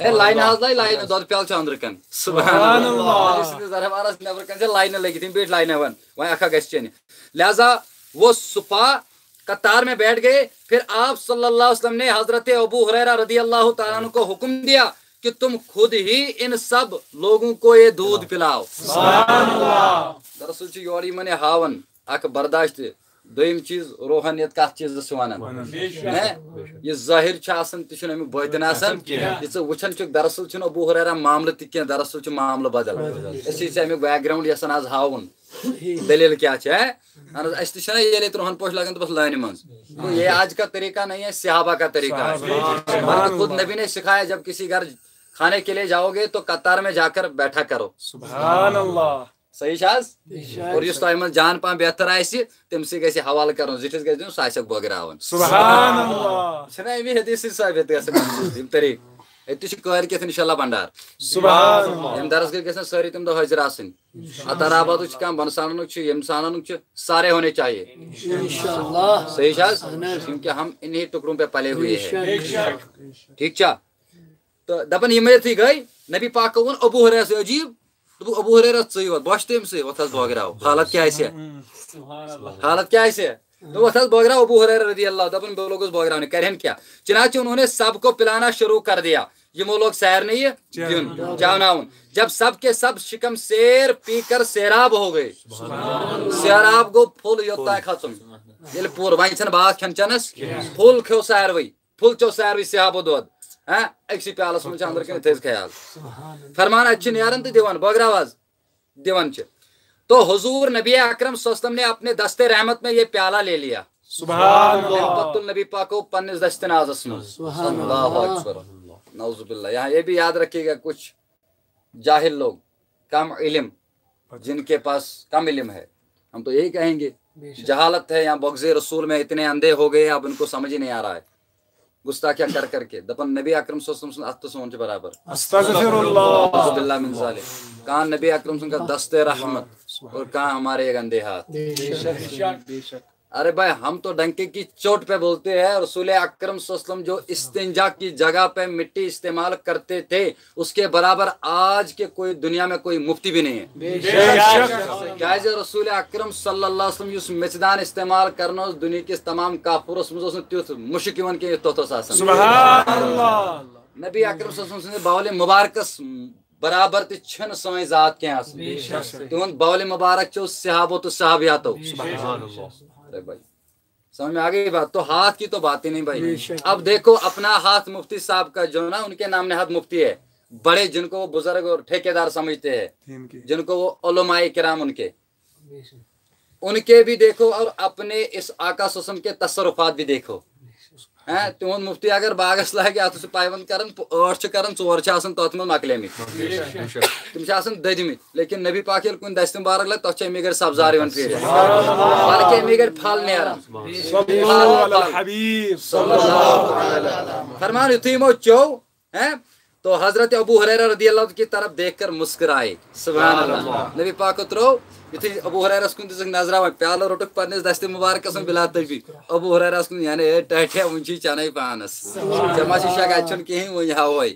اے لاینہٕ حظ لایہِ لاینہٕ، دۄدٕ پیالہٕ چھُ أنٛدرٕ کَنہِ۔ سبحان سبحان اللہ۔ اللہ۔ یُس نہٕ زَرٕ وارَس نٮ۪برٕ کَنہِ چھِ لاینہٕ لٔگِتھ، یِم بیٖٹھۍ لاینہٕ وَن، وۄنۍ اَکھ اَکھ گژھِ چیٚنہِ۔ لہذا وہ صفا قطار میں بیٹھ گئے۔ پھر آپ صلی اللہ علیہ وسلم نے حضرت ابو ہریرہ رضی اللہ تعالیٰ عنہ کو حکم دیا کہ تم خود ہی ان سب لوگوں کو یہ دودھ پلاؤ۔ سبحان اللہ۔ دراصل چھُ یورٕ یِمن یہِ ہاوان اکھ برداشت۔ دوٚیِم چیٖز، روحانیت کتھ چیٖزس چھِ ونان؟ ونان۔ ہیں؟ یہِ ظٲہِر چھُ آسان، تہِ چھُنہٕ امیُک باطن آسان۔ آسان کینٛہہ۔ یہِ ژٕ وٕچھان چھُکھ، دراصل چھُنہٕ ابو ہریرہ معاملہٕ تہِ کینٛہہ، دراصل چھُ معاملہٕ بدل۔ بدل۔ أسۍ چھِ ژےٚ امیُک background یژھان آز ہاوُن۔ صحیح۔ دٔلیٖل کیٛاہ چھِ، ہیں؟ اہن حظ، اَسہِ تہِ چھِنہ ییٚلہِ ییٚتہِ رُہن پوش لگان، دوٚپُس لٲنہِ منٛز۔ گوٚو، یہ آج کا طریقہ نہیں ہے، صحابہ کا طریقہ ہے۔ صحابہ۔ مگر خود نبی نے سکھایا، جب کسی گھر کھانے کے لیے جاؤ گے تو قطار میں جا کر بیٹھا کرو۔ سبحان اللہ۔ صحیح چھا حظ؟ بے شک۔ اور یُس تۄہہِ منٛز جان پہم بہتر آسہِ، تٔمۍ سٕے گژھِ حوالہٕ کرُن، زِٹھِس گژھِ دیُن، سُہ آسٮ۪کھ بٲگراوان۔ سبحان اللہ۔ چھِنہ اَمی حدیث سۭتۍ ثٲبت گژھان یِم طریٖقہٕ؟ أتی چھِ کٲلۍ کٮ۪تھ انشاءاللہ بنڈار۔ سبحان اللہ۔ یِم درس گٔے گژھن سٲری تَمہِ دۄہ حٲضِر آسٕنۍ۔ عطا آبادُک چھُ کانٛہہ، بنسانُک چھُ، ییٚمہِ سانُک چھُ، سارے ہونے چاہیے۔ انشاءاللہ۔ صحیح چھا حظ؟ اہن حظ۔ کیونکہ ہم انہی ٹکڑوں پہ پلے ہوئے ہیں۔ بے شک۔ ٹھیٖک چھا؟ تہٕ دَپان یِمے یُتھُے گٔے، نبی پاکَو ووٚن ابو ہریرہ سۭتۍ عجیٖب، دوٚپُکھ، "ابو ہریرہ، ژٕے یوت، بۄچھِ تٔمۍ سٕے، وۄتھ حظ بٲگراو، حالت کیٛاہ آسہِ؟ حالت کیٛاہ آسہِ؟" دوٚپُکھ، "وۄتھ حظ بٲگراو ابو ہریرہ رضی اللہ، دَپان بہٕ لوٚگُس بٲگراونہِ، کَرِہَن کیٛاہ؟" چنانچہ انہوں نے سب کو پلانا شروع کر دیا، یِمو لوگ سارنٕے یہِ دیُن، چاوناوُن۔ جب سب کے سب شکم سیر پی کر سیراب ہو گئے، سیراب گوٚو پھُل یوٚت تام کھژُن، ییٚلہِ پوٗرٕ وۄنۍ چھَنہٕ باس کھٮ۪ن چٮ۪نَس، پھُل کھیوٚو ساروٕے۔ پھُل چیوٚو ساروٕے صحابو دۄد۔ ہاں، أکسٕے پیالَس منٛز چھِ أنٛدرٕ کَنہِ تھٔز خیال۔ فرمان اَتہِ چھِ نیران تہٕ دِوان، بٲگراو حظ، دِوان چھِ۔ تو حضور نبی اکرم صلی اللہ علیہ وسلم نے اپنے دست رحمت میں یہ پیالہ لے لیا۔ سبحان تٔمۍ پتہٕ تُل نبی پاکو پننِس دستِ نازس منٛز۔ سبحان اللہ اکبر۔ نعوذ باللہ۔ یہاں یہ بھی یاد رکھیے گا، کچھ جاہل لوگ، کم علم، جن کے پاس کم علم ہے، ہم تو یہی کہیں گے، جہالت ہے یا بغض رسول میں اتنے اندھے ہو گئے، اب ان کو سمجھ ہی نہیں آ رہا ہے۔ گستاخیاں کر کر کے دپان نبی اکرم صلی اللہ علیہ وسلم سُنٛد اَتھٕ تہٕ سون چھُ برابر۔ استغفر اللہ۔ اعوذ باللہ من ذالک۔ کہاں نبی اکرم صلی اللہ علیہ وسلم کا دست رحمت اور کہاں ہمارے یہ گندے ہاتھ۔ بے شک۔ بے شک۔ ارے بھائی، ہم تو ڈنکے کی چوٹ پہ بولتے ہیں، رسول اکرم صلی اللہ علیہ وسلم جو استنجا کی جگہ پہ مٹی استعمال کرتے تھے، اس کے برابر آج کے کوئی دنیا میں کوئی مفتی بھی نہیں ہے۔ بے شک۔ کیازِ رسول اکرم صلی اللہ علیہ وسلم یُس میٚژِ دان استعمال کرنہٕ اوس، دُنیہکِس تمام کافرس منٛز اوس نہٕ تیُتھ مُشک یِوان کینٛہہ یُتھ تتھ اوس آسان۔ سبحان اللہ۔ نبی اکرم صلی اللہ علیہ وسلم سٕنٛدِ بولہِ مبارکس برابر تہِ چھنہٕ سٲنۍ ذات کینٛہہ آسان۔ بے شک۔ تِہُنٛد بولہِ مبارک چھُ صحابو تہٕ صحابیاتو۔ سبحان اللہ۔ ارے بھائی، سمجھ میں آ گئی بات؟ تو ہاتھ کی تو بات ہی نہیں بھائی۔ بے شک۔ اب دیکھو اپنا ہاتھ مفتی صاحب کا جو نا، ان کے نام نہاد مفتی ہے، بڑے جن کو وہ بزرگ اور ٹھیکیدار سمجھتے ہیں، دین کی۔ جن کو وہ علماء کرام ان کے، ان کے بھی دیکھو اور اپنے اس آقا صلی اللہ علیہ وسلم کے تصرفات بھی دیکھو۔ ہیں، تِہُنٛد مفتی اگر باغس لاگہِ، اتھ چھُ پایونٛد کران، پ-، ٲٹھ چھِ کران، ژور چھِ آسان تتھ منٛز مۄکلیمٕتۍ۔ تِم چھِ آسان دٔدمٕتۍ، لیکن نبی پاک ییٚلہِ کُنہِ دستہِ مُبارک لگہِ، تتھ چھِ امی گرِ سبزار یِوان پھیٖرِتھ، بلکہِ امی گرِ پھل نیران۔ صلو علی الحبیب۔ فرمان یُتھُے یِمو چیوٚو، ہیں، تو حضرت ابو ہریرہ رضی اللہ عنہ کی طرف دیکھ کر مسکرائے۔ سبحان اللہ۔ نبی پاک ترو، یُتھُے ابو ہریرس کُن دِژٕکھ نظرا، وۄنۍ پیالہٕ روٚٹُکھ پننِس دستہِ مُبارکس منٛز بلا طبی۔ ابو ہریرس کُن، یعنی، اے ٹٹھے، وُنہِ چھُے چنے پانس۔ ژےٚ ما چھُے شک، اتہِ چھُنہٕ کِہیٖنۍ، وۄنۍ ہاوے۔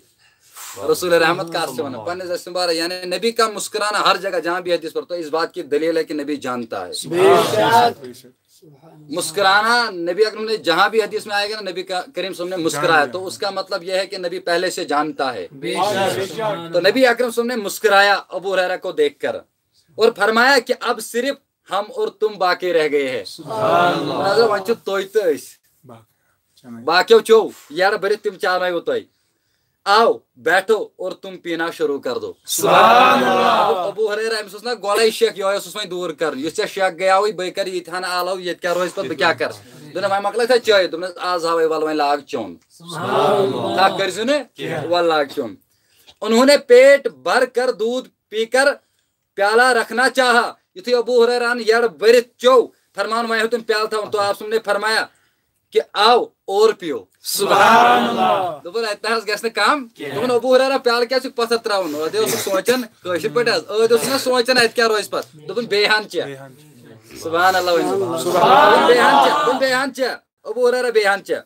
رسول رحمت کس چھِ ونان، پننِس دستہِ مُبارک، یعنی نبی کا مسکرانا ہر جگہ جہاں بھی حدیث پر، تو اس بات کی دلیل ہے کہ نبی جانتا ہے۔ بے شک۔ مسکرانا، نبی اکرم نے جہاں بھی حدیث میں آئے گا نا، نبی کا، کریم صلی اللہ علیہ وسلم نے مسکرایا، تو اس کا مطلب یہ ہے کہ نبی پہلے سے جانتا ہے۔ بے شک۔ تو نبی اکرم صلی اللہ علیہ وسلم نے مسکرایا ابو ہریرہ کو دیکھ کر اور فرمایا کہ اب صرف ہم اور تم باقی رہ گئے ہیں۔ نظر وۄنۍ چھِ تُہۍ تہٕ أسۍ۔ باقی۔ چنے۔ باقیو چیوٚو، یڑٕ بٔرِتھ تِم چاونٲیوٕ تۄہہِ۔ آو، بیٹھو اور تم پینا شروع کر دو۔ سبحان اللہ۔ ابو ہریرہ، أمِس اوس نہ گۄڈَے شک، یِہوٚے اوسُس وۄنۍ دوٗر کرُن۔ یُس ژےٚ شک گٔیاوٕے، بٔے کرٕ ییٖتۍ ہن آلو، ییٚتہِ کیٛاہ روزِ پتہٕ، بہٕ کیٛاہ کرٕ؟ دوٚپُن، وۄنۍ مۄکلٲے تھا چٲیِتھ؟ دوٚپنس، آز ہاوے، وَلہٕ وۄنۍ لاگ چیوٚن۔ تھکھ کٔرۍزِ نہٕ، وَلہٕ لاگ چیوٚن۔ انہوں نے پیٹ بھر کر دودھ پی کر پیالہ رکھنا چاہا۔ یُتھُے ابو ہریرہن یڑٕ بٔرِتھ چیوٚو، فرمان وۄنۍ ہیوٚتُن پیالہٕ تھاوُن، تو آپ نے فرمایا کہ آو اور پیو۔ سبحان اللہ۔ دوٚپُن، اتہِ نہ حظ گژھِ نہٕ کم۔ دوٚپُن، ابو ہریرہ، پیالہٕ کیٛاہ چھُکھ پتھر ترٛاوُن؟ اتہِ اوس سُہ سونٛچان، کٲشِر پٲٹھۍ حظ، اتہِ اوس نہٕ سونٛچان اتہِ کیٛاہ روزِ پتہٕ۔ دوٚپُن، بیٚیہِ ہن چےٚ۔ سبحان اللہ ؤنِو۔ دوٚپُن، بیٚیہِ ہن چےٚ، دوٚپُن، بیٚیہِ ہن چےٚ۔ ابو ہریرہ، بیٚیہِ ہن چےٚ۔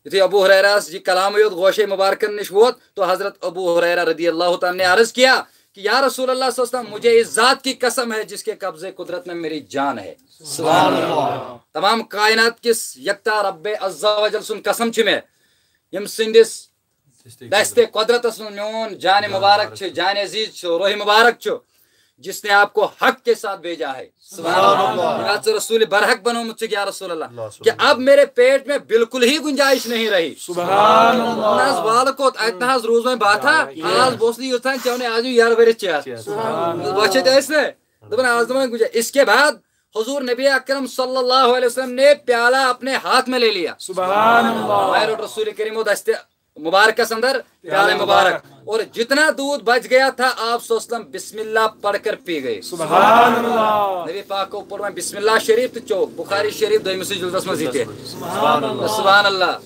یُتھُے ابو ہریرہس یہِ کلامٕے یوت گوشے مبارکن نِش ووت، تو حضرت ابو ہریرہ رضی اللہ تعالیٰ نے عرض کیا کہ یا رسول اللہ صلی اللہ علیہ وسلم، مجھے اس ذات کی قسم ہے جس کے قبضے قدرت میں میری جان ہے۔ سبحان اللہ۔ تمام کائنات کِس یکتا رب عز و جل سُنٛد قسم چھِ مےٚ، ییٚمہِ سٕنٛدِس دستِ قدرتس منٛز میون جان مبارک چھُ، جان عزیز چھُ، روح مبارک چھُ، جس نے آپ کو حق کے ساتھ بھیجا ہے۔ سبحان اللہ۔ ییٚمۍ ژٕ رسول برحق بنومُت چھُکھ یا رسول اللہ، کہ اب میرے پیٹ میں بالکل ہی گنجائش نہیں رہی۔ سبحان اللہ۔ نہ حظ والہٕ کوٚت، اتہِ نہ حظ روٗز وۄنۍ باتھا، آز بوس نہٕ یوٗتاہ چیوٚو نہٕ، آز یِم یَرٕ ؤرِتھ چیٚتھ۔ بۄچھِ تہِ ٲسۍ نہٕ۔ دوٚپُن، آز نہٕ وۄنۍ گُنجائش۔ اس کے بعد حضور نبی اکرم صلی اللہ علیہ وسلم نے پیالہ اپنے ہاتھ میں لے لیا۔ سبحان اللہ۔ وۄنۍ روٚٹ رسول کریم و دستِ مبارکس اندر پیالہ مبارک، اور جتنا دودھ بچ گیا تھا، آپ صلی اللہ علیہ وسلم بسم اللہ پڑھ کر پی گئے۔ سبحان اللہ۔ نبی پاک کو پوٚر وۄنۍ بسم اللہ شریف تہٕ چوٚو۔ بخاری شریف دوٚیمِسٕے جلدس منٛز یہِ تہِ۔ سبحان اللہ۔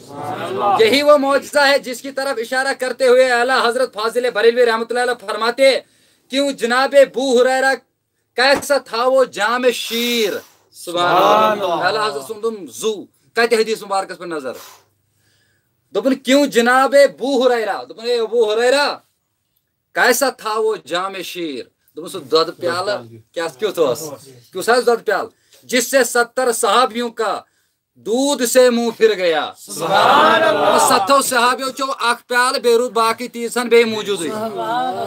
یہی وہ معجزہ ہے جس کی طرف اشارہ کرتے ہوئے اعلیٰ حضرت فاضل بریلوی رحمۃ اللہ علیہ فرماتے، کیوں جناب ابو ہریرہ کیسا تھا وہ جام شیر۔ سبحان اللہ۔ اعلیٰ حضرت سُنٛد دوٚپُن، زُو، کتہِ حدیث مبارکس پٮ۪ٹھ نظر؟ دوٚپُن، کیوں جناب ابو ہریرہ؟ دوٚپُن، اے ابو ہریرہ، کیسا تھا وہ جام شیر؟ دوٚپُن، سُہ دۄدٕ پیالہٕ کیٛاہ، کیُتھ اوس؟ کیُتھ حظ دۄدٕ پیالہٕ؟ جس سے ستر صحابیوں کا دودھ سے منہ پھر گیا۔ سبحان اللہ۔ ستو صحابیو چیوٚو اکھ پیالہٕ، بیٚیہِ روٗد باقٕے تیٖژ ہن بیٚیہِ موٗجوٗدٕے۔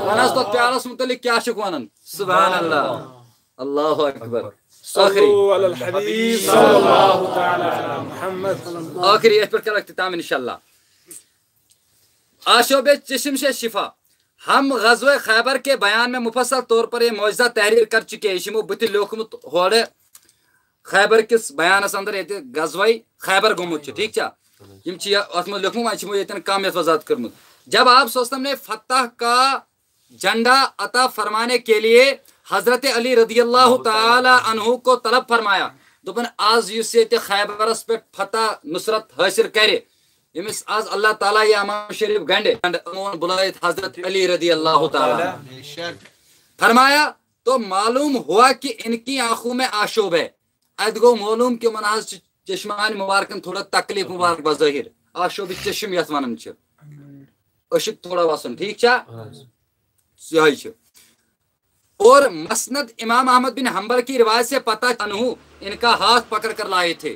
وَن حظ، تَتھ پیالَس مُتعلِق کیٛاہ چھُکھ وَنان؟ سبحان اللہ۔ اللہ اکبر۔ ٲخری۔ صلو علی الحبیب صلی اللہ تعالی علی محمد۔ ٲخری، یتھ پٮ۪ٹھ کرو اختتام انشاءاللہ۔ آشوب چشم سے شفا۔ ہم غزوہ خیبر کے بیان میں مفصل طور پر یہ معجزہ تحریر کر چکے ہیں۔ یہِ چھُ یِمو بٕتھِ لیوٗکھمُت ہورٕ۔ خیبر کِس بیانس اندر ییٚتہِ غزوہ خیبر گوٚمُت چھُ، ٹھیٖک چھا؟ یِم چھِ یہِ، اتھ منٛز لیوٗکھمُت، وۄنۍ چھِ یِمو ییٚتٮ۪ن کم یتھ وضاحت کٔرمٕژ۔ جب آپ صلی اللہ علیہ وسلم نے فتح کا جھنڈا عطا فرمانے کے لیے حضرت علی رضی اللہ تعالی عنہ کو طلب فرمایا، دوٚپُن، از یُس ییٚتہِ خیبرس پٮ۪ٹھ فتح نصرت حٲصِل کرِ، ییٚمِس از اللہ تعالیٰ یہِ امام شریف گنڈِ، گنڈ یِمو ووٚن بُلٲیِتھ حضرت علی رضی اللہ تعالیٰ عنہ۔ فرمایا، تو معلوم ہوا کہ ان کی آنکھوں میں آشوب ہے۔ اتہِ گوٚو معلوم کہ یِمن حظ چھِ چشمانِ مبارکن تھوڑا تکلیف مبارک بظٲہر، آشوب چشم یتھ ونان چھِ، أچھُک تھوڑا وسُن، ٹھیٖک چھا؟ یِہوٚے چھُ۔ اور مسند امام احمد بن حنبل کی روایت سے پتہ عنہ ان کا ہاتھ پکڑ کر لائے تھے۔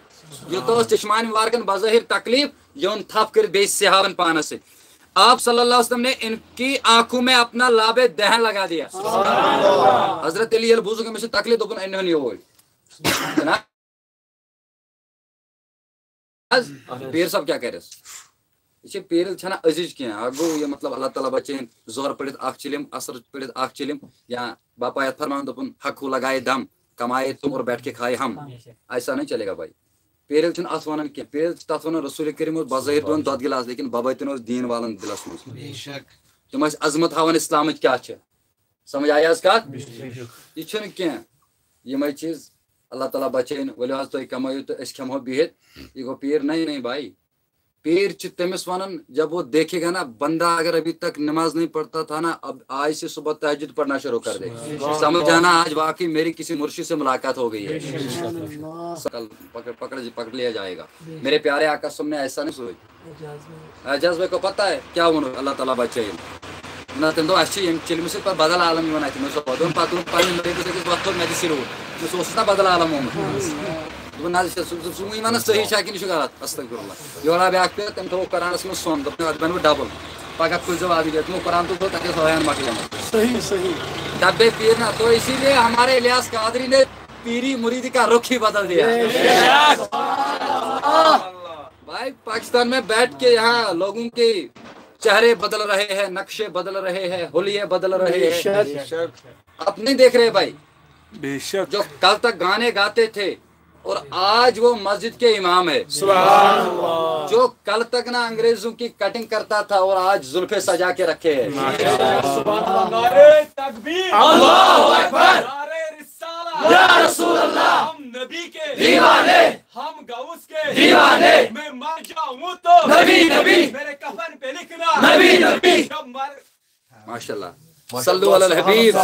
یوٗتاہ اوس چشمانِ مبارکن بظٲہر تکلیف، یہِ اوٚن تھپھ کٔرِتھ بیٚیہِ صحابن پانس سۭتۍ۔ آپ صلی اللہ علیہ وسلم نے ان کی آنکھوں میں اپنا لابِ دہن لگا دیا۔ حضرت علی ییٚلہِ بوٗزُکھ أمِس چھِ تکلیف، دوٚپُن، أنِہُن یور۔ جناب، حظ، پیٖر صٲب کیٛاہ کَرٮ۪س؟ یہِ چھِ پیٖرِل چھَنہٕ أزِچ کینٛہہ۔ اَکھ گوٚو یہِ، مطلب، اللہ تعالیٰ بچٲیِن، ظہر پٔرِتھ اَکھ چِلِم، عصر پٔرِتھ اَکھ چِلِم، یا باپا یَتھ فرمان دوٚپُن، "حق کو لگائے دم، کمائے تم اور بیٹھ کے کھائے ہم۔" ایسا نہیں چلے گا بھائی۔ پیٖرِل چھِنہٕ اَتھ وَنان کینٛہہ۔ پیٖرِل چھِ تَتھ وَنان، رسول کریم اوس بظٲہر دِوان دۄد گِلاس، لیکن ببٲتِن اوس دیٖن والَن دِلَس منٛز۔ تِم ٲسۍ عظمت ہاوان اِسلامٕچ کیٛاہ چھِ۔ سمجھ آیہِ حظ کتھ؟ یہِ چھُنہٕ کینٛہہ۔ یِمے چیٖز اللہ تعالیٰ بچٲیِن۔ ؤلِو حظ تُہۍ کمٲیِو تہٕ أسۍ کھٮ۪مہو بِہِتھ۔ یہِ گوٚو پیٖر؟ نہیں، نہیں بھائی۔ پیٖر چھِ تٔمِس ونان، جب وہ دیکھے گا نا، بندہ اگر ابھی تک نماز نہیں پڑھتا تھا نا، اب آج سے صبح تہجد پڑھنا شروع کر دے۔ سمجھ جانا، آج واقعی میری کسی مرشد سے ملاقات ہو گئی ہے۔ کل پکڑ، پکڑ، پکڑ لیا جائے گا۔ میرے پیارے آقا صلی اللہ علیہ وسلم نے ایسا نہیں سوچا۔ اعجاز بھائی کو پتہ ہے کیا ووٚنُکھ؟ اللہ تعالیٰ بچٲیِن۔ نہ، تٔمۍ دوٚپ، اَسہِ چھِ ییٚمہِ چِلمہِ سۭتۍ پَتہٕ بدل عالم یِوان اَتھِ۔ مےٚ دوٚپ، پَتہٕ ووٚن پنٛنِس مریٖدَس أکِس، وۄتھ تھوٚد مےٚ تہِ سِلوٗ۔ مےٚ سُہ اوسُس نہ بدل عالم ووٚنمُت۔ دوٚپُن، نہ حظ، یہِ چھُ سُہ، سُہ، سُہ وۄنۍ وَنان صحیح چھا کِنہٕ یہِ چھُ غلط؟ استغفر اللہ۔ یورٕ آو بیٛاکھ پیٖر، تٔمۍ تھوٚو قرآنَس منٛز سۄن، دوٚپُن، اَتھ بَنوٕ ڈبل۔ پَگاہ کھُلۍزیو اَتھ یہِ، تِمو قرآن تُل تھوٚد، تَتہِ ٲس ہٲیان مۄکلیمٕژ۔ صحیح، صحیح۔ ڈبے پیر نا، تو اسی لیے ہمارے الیاس قادری نے پیری مرید کا رخ ہی بدل دیا۔ بھائی، پاکستان میں بیٹھ کے یہاں لوگوں کے چہرے بدل رہے ہیں، نقشے بدل رہے ہیں، حلیے بدل رہے ہیں۔ بے شک۔ آپ نہیں دیکھ رہے بھائی، بے شک۔ جو کل تک گانے گاتے تھے اور آج وہ مسجد کے امام ہے۔ سبحان اللہ۔ جو کل تک نہ انگریزوں کی کٹنگ کرتا تھا اور آج زلفیں سجا کے رکھے ہیں۔ سبحان اللہ۔ نعرہ تکبیر۔ اللہ اکبر۔ نعرہ رسالہ۔ یا رسول اللہ۔ ہم نبی کے دیوانے۔ ہم غوث کے دیوانے۔ میں مر جاؤں تو نبی، نبی۔ میرے کفن پہ لکھنا۔ نبی، نبی۔ جب مر ماشاء اللہ۔ صلو علی الحبیب۔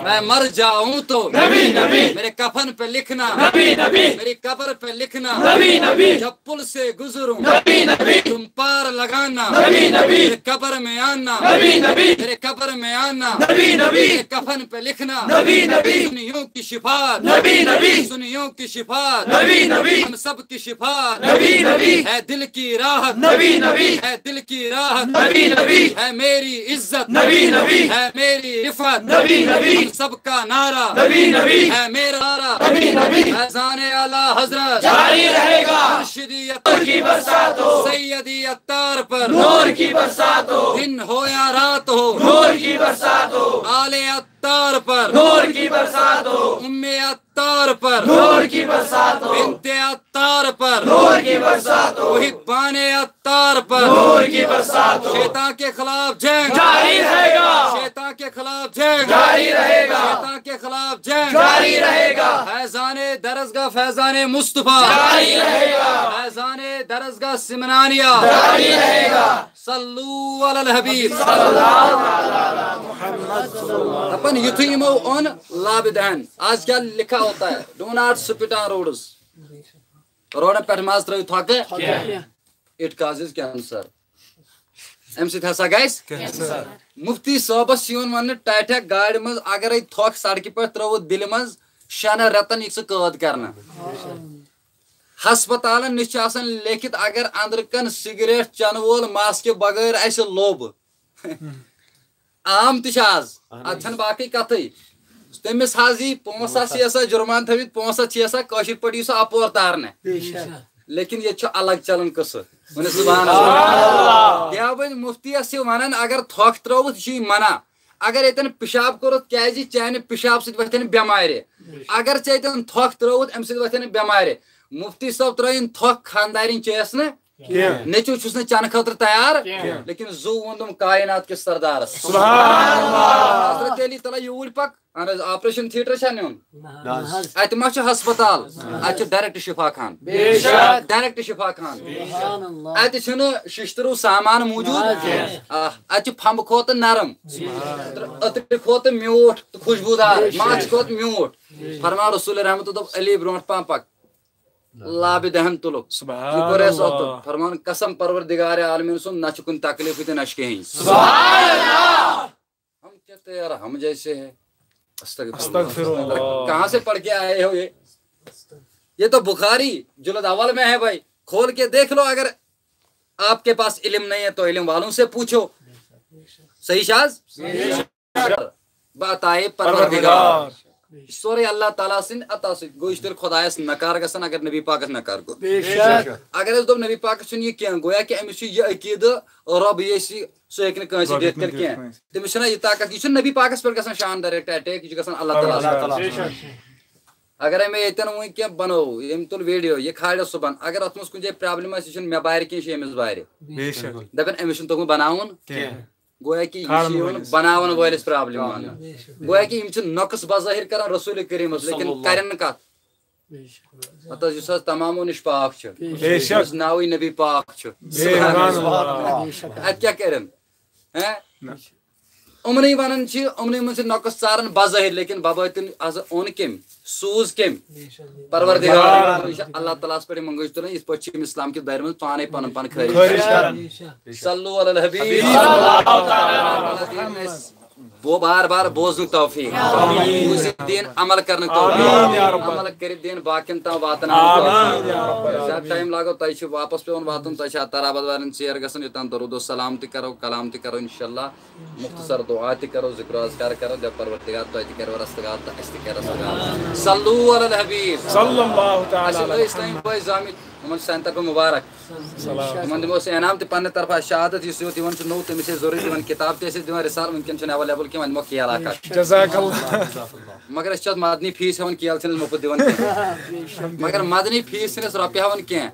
میں مر جاؤں تو نبی، نبی۔ میرے کفن پہ لکھنا۔ نبی، نبی۔ میری قبر پہ لکھنا۔ نبی، نبی۔ جب پل سے گزروں۔ نبی، نبی۔ تم پار لگانا۔ نبی، نبی۔ میرے قبر میں آنا۔ نبی، نبی۔ میرے قبر میں آنا۔ نبی، نبی۔ میرے کفن پہ لکھنا۔ نبی، نبی۔ سنیوں کی شفاعت۔ نبی، نبی۔ سنیوں کی شفاعت۔ نبی، نبی۔ ہم سب کی شفاعت۔ نبی، نبی۔ ہے دل کی راحت۔ نبی، نبی۔ ہے دل کی راحت۔ نبی، نبی۔ ہے میری عزت۔ نبی، نبی۔ ہے میری رفعت۔ نبی، نبی۔ ہم سب کا نعرہ۔ نبی، نبی۔ ہے میرا نعرہ۔ نبی، نبی۔ فیضان اعلیٰ حضرت جاری رہے گا۔ مرشدی عطار کی برسات ہو۔ سیدی عطار پر نور کی برسات ہو۔ دن ہو یا رات ہو۔ نور کی برسات ہو۔ آل عطار پر نور کی برسات ہو۔ ام عطار پر نور کی برسات ہو۔ بنت عطار پر نور کی برسات ہو۔ محبان عطار پر نور کی برسات ہو۔ شیطان کے خلاف جنگ جاری رہے گا۔ شیطان کے خلاف جنگ جاری رہے گا۔ شیطان کے خلاف جنگ جاری رہے گا۔ فیضان درسگاہ فیضان مصطفیٰ جاری رہے گا۔ فیضان درسگاہ سمنانیہ جاری رہے گا۔ صلو علی الحبیب۔ دپان یُتھُے یِمو اوٚن لابِ دہن، آج کیا لکھا ہوتا ہے، do not spit on roads۔ Rudn پٮ۪ٹھ مہ حظ ترٲیِو تھۄکہٕ۔ It causes cancer۔ امہِ سۭتۍ ہسا گژھِ۔ مفتی صٲبس چھُ یِوان وننہٕ، ٹاٹھیک گاڑِ منٛز اگرے تھۄکھ سڑکہِ پٮ۪ٹھ ترٲوٕتھ دِلہِ منٛز، شٮ۪ن رٮ۪تن یی ژٕ قٲد کرنہٕ۔ ہسپتالن نِش چھُ آسان لیکھِتھ، اگر أنٛدرٕ کَنہِ سگریٹ چٮ۪نہٕ وول ماسکہِ بغٲر اَسہِ لوٚب، عام تہِ چھِ آز، اَتھ چھَنہٕ باقٕے کَتھٕے۔ تٔمِس حظ یی پانٛژھ ساس چھِ آسان جُرمان تھٲومٕتۍ، پانٛژھ ساس چھِ آسان کٲشِر پٲٹھۍ یی سُہ اَپور تارنہٕ۔ لیکن ییٚتہِ چھُ الگ چلان قٕصہٕ۔ ؤنِو سبحان اللہ۔ یا وۄنۍ مُفتیَس چھِ وَنان، اگر تھۄکھ ترٲوٕتھ، یہِ چھُے منع۔ اگر ییٚتٮ۪ن پِشاب کوٚرُتھ، کیٛازِ؟ چانہِ پِشاب سۭتۍ وۄتھن بٮ۪مارِ۔ اگر ژےٚ تٔمۍ تھۄکھ ترٲوٕتھ، اَمہِ سۭتۍ وۄتھن نہٕ بٮ۪مارِ۔ مُفتی صٲب ترٲیِن تھۄکھ، خاندارِنۍ چیٚیَس نہٕ۔ کینٛہہ۔ نیٚچوٗ چھُس نہٕ چنہٕ خٲطرٕ تیار، کینٛہہ۔ لیکن زُو ووٚنُم کائنات کِس سردارس۔ سبحان اللہ۔ حضرت علی، تَلہ یوٗرۍ پَک۔ اہن حظ، آپریشن تھیٹر چھا نیُن؟ نہ حظ۔ اَتہِ ما چھُ ہسپتال؟ اَتہِ چھُ ڈائریکٹ شفا خان۔ بے شک۔ ڈائریکٹ شفا خان۔ سبحان اللہ۔ اَتہِ چھُنہٕ ششتٕروٗ سامان موٗجوٗد۔ نہ حظ۔ آ، اَتہِ چھُ پھمبہٕ کھۄتہٕ نرم، عطرِ کھۄتہٕ میوٗٹھ تہٕ خوشبوٗدار، ماچھ کھۄتہٕ میوٗٹھ۔ فرمان رسول رحمت دوٚپ، علی، برونٛٹھ پہم پَک۔ لابہِ دہن تُلُکھ۔ سبحان یہِ کوٚر اَسہِ اللہ۔ اوتُر۔ فرمان قسم پروردگار عالمین سُنٛد، نہ چھُ کُنہِ تکلیٖفٕے تہٕ نہ چھُ کِہیٖنۍ۔ سبحان اللہ۔ ہم کہتے ہیں یار، ہم جیسے ہیں۔ استغفر اللہ۔ استغفر اللہ۔ کہاں سے پڑھ کے آئے ہو یہ؟ یہ تو بخاری جلد اول میں ہے بھائی، کھول کے دیکھ لو۔ اگر آپ کے پاس علم نہیں ہے تو علم والوں سے پوچھو۔ صحیح شاز؟ بہٕ عطایے پروردگار۔ پروردگار۔ سورُے اللہ تعالیٰ سٕنٛدِ عطا سۭتۍ۔ گوٚو یہِ چھُ تیٚلہِ خۄدایَس نکار گژھان اگر نبی پاکَس نکار گوٚو۔ بے شک۔ اگر أسۍ دوٚپ نبی پاکَس چھُنہٕ یہِ کینٛہہ، گویا کہِ أمِس چھُ یہِ عقیٖدٕ رۄب یی اَسہِ، سُہ ہیٚکہِ نہٕ کٲنٛسہِ رۄب دِتھ ہیٚکہِ نہٕ تیٚلہِ کینٛہہ۔ کینٛہہ۔ تٔمِس چھُنہ یہِ طاقت، یہِ چھُنہٕ نبی پاکَس پٮ۪ٹھ گژھان شان ڈایریکٹ اٹیک، یہِ چھُ گژھان اللہ تعالیٰ ہَس پٮ۪ٹھ۔ بے شک۔ اگر أمۍ ییٚتٮ۪ن وٕنۍ کینٛہہ بنوو، ییٚمۍ تُل ویڈیو، یہِ کھالہِ صُبحن، اگر اَتھ منٛز کُنہِ جایہِ پرابلم آسہِ، یہِ چھُنہٕ مےٚ بارِ کینٛہہ، یہِ چھُ أمِس بارِ۔ بے شک۔ دَپن أمِس چھُنہٕ توٚگمُت بناوُن۔ کینٛہہ۔ گویا کہ یہِ چھِ کھالن یِوان وٲلِس۔ بناون وٲلِس پرابلم وَننہٕ۔ بے شک۔ گویا کہ یِم چھِ نۄقص بظٲہِر کران رسول کریٖمس، لیکن صلی اللہ۔ کرن کتھ؟ بے شک۔ ہتہٕ حظ یُس حظ تمامو نِش پاک چھُ، بے شک۔ یُس ناوٕے نبی پاک چھُ۔ سبحان اللہ۔ بے شک۔ اتہِ کیٛاہ کرن؟ ہیں؟ نہ۔ یِمنٕے ونان چھِ، یِمنٕے منٛز چھِ نۄقص ژاران بظٲہِر، لیکن ببٲطِن حظ اوٚن کٔمۍ؟ سوٗز کٔمۍ؟ پروردگار۔ یہِ چھِ اللہ تعالیٰ ہَس پٮ۪ٹھ منگٕج تُلٕنۍ، یِتھ پٲٹھۍ چھِ یِم اسلام کہِ دٲیرٕ منٛز پانے پنُن پان خٲرج خٲرج کران۔ کران۔ صلو علی الحبیب۔ بو-، بار بار بوزنُک توفیق، بوٗزِتھ دین عمل کرنُک توفیق، آمین یا رب۔ عمل کٔرِتھ دین باقین تام واتناونُک آمین توفیق۔ یا رب۔ زیادٕ ٹائم لاگو، تۄہہِ چھِ واپس پیوان واتُن، تۄہہِ چھِ عطا آباد والٮ۪ن ژیر گژھان، یوٚتام درود و سلام تہِ کرو، کلام تہِ کرو انشاءاللہ۔ مختصر دعا تہِ کرو، ذکر و اذکار کرو، دپ پروردگار تۄہہِ تہِ کرو رستگار تہٕ اسہِ تہِ کرِ رستگار۔ صلو علی الحبیب۔ صلی اللہ تعالیٰ اَسہِ علیہ ٲسۍ تام بٲے زامٕتۍ، یِمن چھِ سانہِ طرفہٕ مبارک۔ سلام۔ یِمن دِمو أسۍ انعام تہِ پننہِ طرفہٕ، شہادت یُس یوت یِوان چھُ نوٚو، تٔمِس چھِ أسۍ ضروٗری دِوان، کتاب تہِ ٲسۍ أسۍ دِوان، رسالہٕ، وٕنکٮ۪ن چھُنہٕ اویلیبل کینٛہہ، وۄنۍ دِمو کیل اکھ اکھ۔ جزاک اللہ۔ مگر أسۍ چھِ اتھ مدنی فیس ہٮ۪وان، کیل چھِنہٕ أسۍ مُفت دِوان کینٛہہ۔ مگر مدنی فیس چھِنہٕ أسۍ رۄپیہِ ہٮ۪وان کینٛہہ۔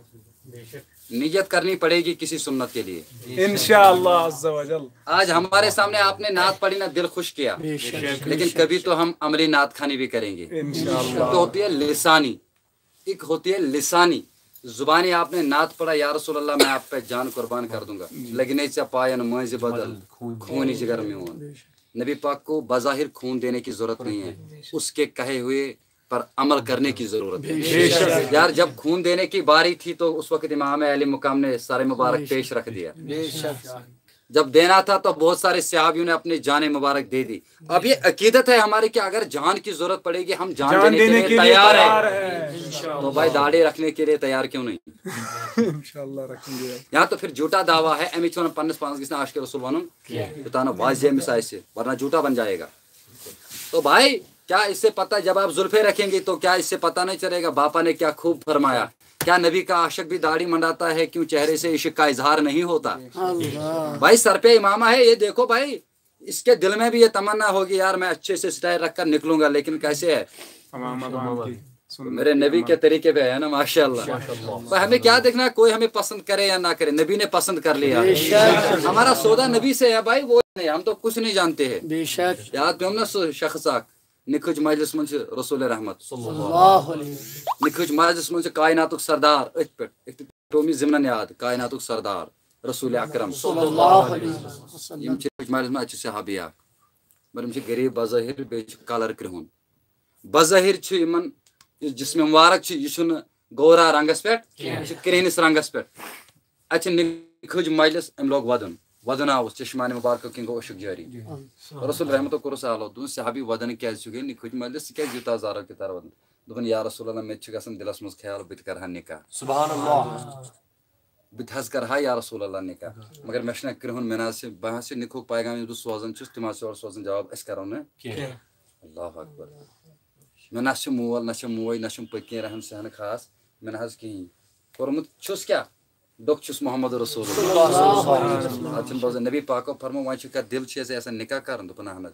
نیت کرنی پڑے گی کسی سنت کے لیے۔ انشاءاللہ عز و جل۔ آج ہمارے سامنے آپ نے نعت پڑھی، نہ دل خوش کیا، بے شک۔ لیکن کبھی تو ہم عملی نعت خوانی بھی کریں گے۔ انشاءاللہ۔ ایک تو ہوتی ہے لسانی، ایک ہوتی ہے لسانی، زبانی آپ نے نعت پڑھا، یا رسول اللہ میں آپ پہ جان قربان کر دوں گا، لیکن ایسا پاین ماضی بدل، خونی جگر میں ہوں۔ نبی پاک کو بظاہر خون دینے کی ضرورت نہیں ہے، اس کے کہے ہوئے پر عمل کرنے کی ضرورت ہے۔ بے شک۔ یار، جب خون دینے کی باری تھی تو اس وقت امام علی مقام نے سر مبارک پیش رکھ دیا۔ بے شک۔ جب دینا تھا تو بہت سارے صحابیوں نے اپنی جان مبارک دے دی۔ اب یہ عقیدت ہے ہماری کہ اگر جان کی ضرورت پڑے گی، ہم جان جان دینے کے دینے لیے کے لیے تیار تیار ہیں۔ ہیں۔ تو بھائی، داڑھی رکھنے کے لیے تیار کیوں نہیں؟ انشاءاللہ رکھیں گے۔ یہاں تو پھر جھوٹا دعویٰ ہے، امی چھوڑ پنس پانس کس عاشق رسول ونن، کیا؟ بتانا واضح مثال سے، ورنہ جھوٹا بن جائے گا۔ تو بھائی، کیا اس سے پتہ، جب آپ زلفے رکھیں گے تو کیا اس سے پتہ نہیں چلے گا باپا نے کیا خوب فرمایا؟ کیا نبی کا عاشق بھی داڑھی منڈاتا ہے؟ کیوں چہرے سے عشق کا اظہار نہیں ہوتا؟ اللہ۔ بھائی، سر پہ عمامہ ہے، یہ دیکھو بھائی، اس کے دل میں بھی یہ تمنا ہوگی، یار، میں اچھے سے سٹائل رکھ کر نکلوں گا، لیکن کیسے ہے؟ عمامہ باندھ کے۔ میرے نبی کے طریقے پہ ہے نا، ماشاءاللہ۔ تو ہمیں کیا دیکھنا، کوئی ہمیں پسند کرے یا نہ کرے، نبی نے پسند کر لیا۔ بے شک۔ ہمارا سودا نبی سے ہے بھائی، وہ نہیں، ہم تو کچھ نہیں جانتے ہیں۔ بے شک۔ یاد پیوٚم نا سُہ شخص اکھ، نِکھٕج مجلس منٛز چھِ رسول رحمت۔ صلی اللہ علیہ وسلم۔ نِکھٕج مجلس منٛز چھِ کائناتُک سردار أتھۍ پٮ۪ٹھ، أتھۍ پٮ۪ٹھ پیوٚم یہِ ضمنن یاد، کائناتُک سردار رسول اکرم۔ صلی اللہ علیہ وسلم۔ یِم چھِ نِکھٕج مجلس منٛز، اَتہِ چھِ صحابی اکھ، مگر یِم چھِ غریٖب بظٲہر، بیٚیہِ چھُ کلر کرٛہُن۔ بظٲہر چھُ یِمن یُس جسم مبارک چھُ، یہِ چھُنہٕ گورا رنگس پٮ۪ٹھ، کینٛہہ۔ یہِ چھُ کرٛہنِس رنگس پٮ۪ٹھ۔ اَتہِ چھِ نِکھٕج مجلس، أمۍ لوگ ودُن۔ ودُن آوُس، چشمانِ مبارکو کِنۍ گوٚو عشق جٲری۔ رسول رحمتو کوٚرُس آلو، دوٚپُن، صحابی ودن کیٛازِ چھُکھ ہے؟ نِکھٕج مجلس، ژٕ کیٛازِ یوٗتاہ زارو کِتار ودُن؟ دوٚپُن، یا رسول اللہ، مےٚ تہِ چھُ گژھان دِلس منٛز خیال، بہٕ تہِ کرٕ ہا نکاح۔ سبحان اللہ۔ بہٕ تہِ حظ کرٕ ہا یا رسول اللہ نکاح، مگر مےٚ چھُنہ کرٛہُن، مےٚ نہ حظ چھِ، بہٕ حظ چھِ نِکھُک پیغام یُس بہٕ سوزان چھُس، تِم حظ چھِ اورٕ سوزان جواب، أسۍ کرو نہٕ کینٛہہ۔ اللہ اکبر۔ مےٚ نہ چھِ مول، نہ چھِ موج، نہ چھُم پٔتۍ کِنۍ رہن سہن خاص، مےٚ نہ حظ کِہیٖنۍ۔ کوٚرمُت چھُس کیٛاہ؟ ڈوٚکھ چھُس محمد رسول اللہ۔ اَتھ چھُنہٕ بوزان۔ نبی پاکو فرموو، وۄنۍ چھُ کَتھ دِل چھِ اَسہِ یَژھان نکاح کَرُن؟ دوٚپُن، اَہن حظ۔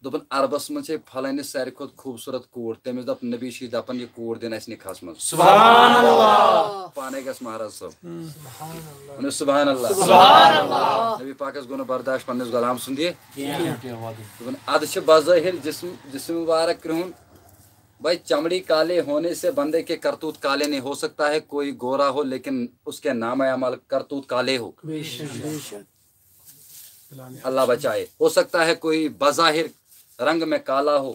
دوٚپُن، "عربس منٛز چھے فلٲنِس ساروی کھۄتہٕ خوٗبصوٗرت کوٗر، تٔمِس دوٚپ نبی چھُے دپان یہِ کوٗر دِن اَسہِ نِکاحس منٛز۔" سبحان اللہ۔ پانے گژھ مہراز صٲب۔ ؤنِو سبحان اللہ۔ سبحان اللہ۔ نبی پاکس گوٚو نہٕ برداشت پننِس غلام سُنٛد یہِ۔ دوٚپُن، ادٕ چھِ بظٲہر جسم، جسم مبارک کرٛہُن، بھائی، چمڑی کالے ہونے سے بندے کے کرتوت کالے نہیں، ہو سکتا ہے کوئی گورا ہو لیکن اس کے نام اعمال کرتوت کالے ہو۔ بے شک، بے شک۔ اللہ بچائے، ہو سکتا ہے کوئی بظاہر رنگ میں کالا ہو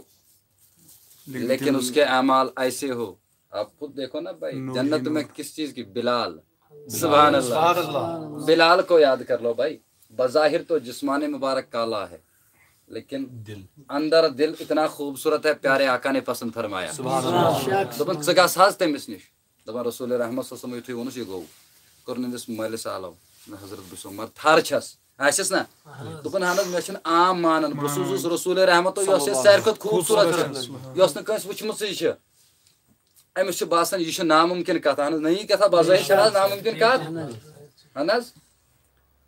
لیکن اس کے اعمال ایسے ہو۔ آپ خود دیکھو نا بھائی، جنت میں کس چیز کی؟ بلال۔ سبحان اللہ۔ بلال کو یاد کر لو بھائی، بظاہر تو جسمان مبارک کالا ہے لیکن اندر دل اتنا خوبصورت ہے، پیارے آقا نے پسند فرمایا۔ دوٚپُن، "ژٕ گژھ حظ تٔمِس نِش۔" دَپان، رسول رحمت صلی اللہ علیہ وسلم یُتھُے ووٚنُس، یہِ گوٚو۔ کوٚرُن أمِس مٲلِس آلو، نہ حضرت، بہٕ چھُس عمر، تھر چھَس، آسٮ۪س نہ؟ دوٚپُن، اہن حظ، مےٚ چھُنہٕ عام مانان، بہٕ سوٗزُس رسول رحمت، یۄس یہِ ساروی کھۄتہٕ خوٗبصوٗرت چھِ، یۄس نہٕ کٲنٛسہِ وٕچھمٕژٕے چھِ۔ أمِس چھُ باسان، یہِ چھُ نامُمکِن کَتھ۔ اہن حظ، نہ، یہِ کیٛاہ سا بظٲہِر چھِ حظ نامُمکِن کَتھ؟ اہن حظ۔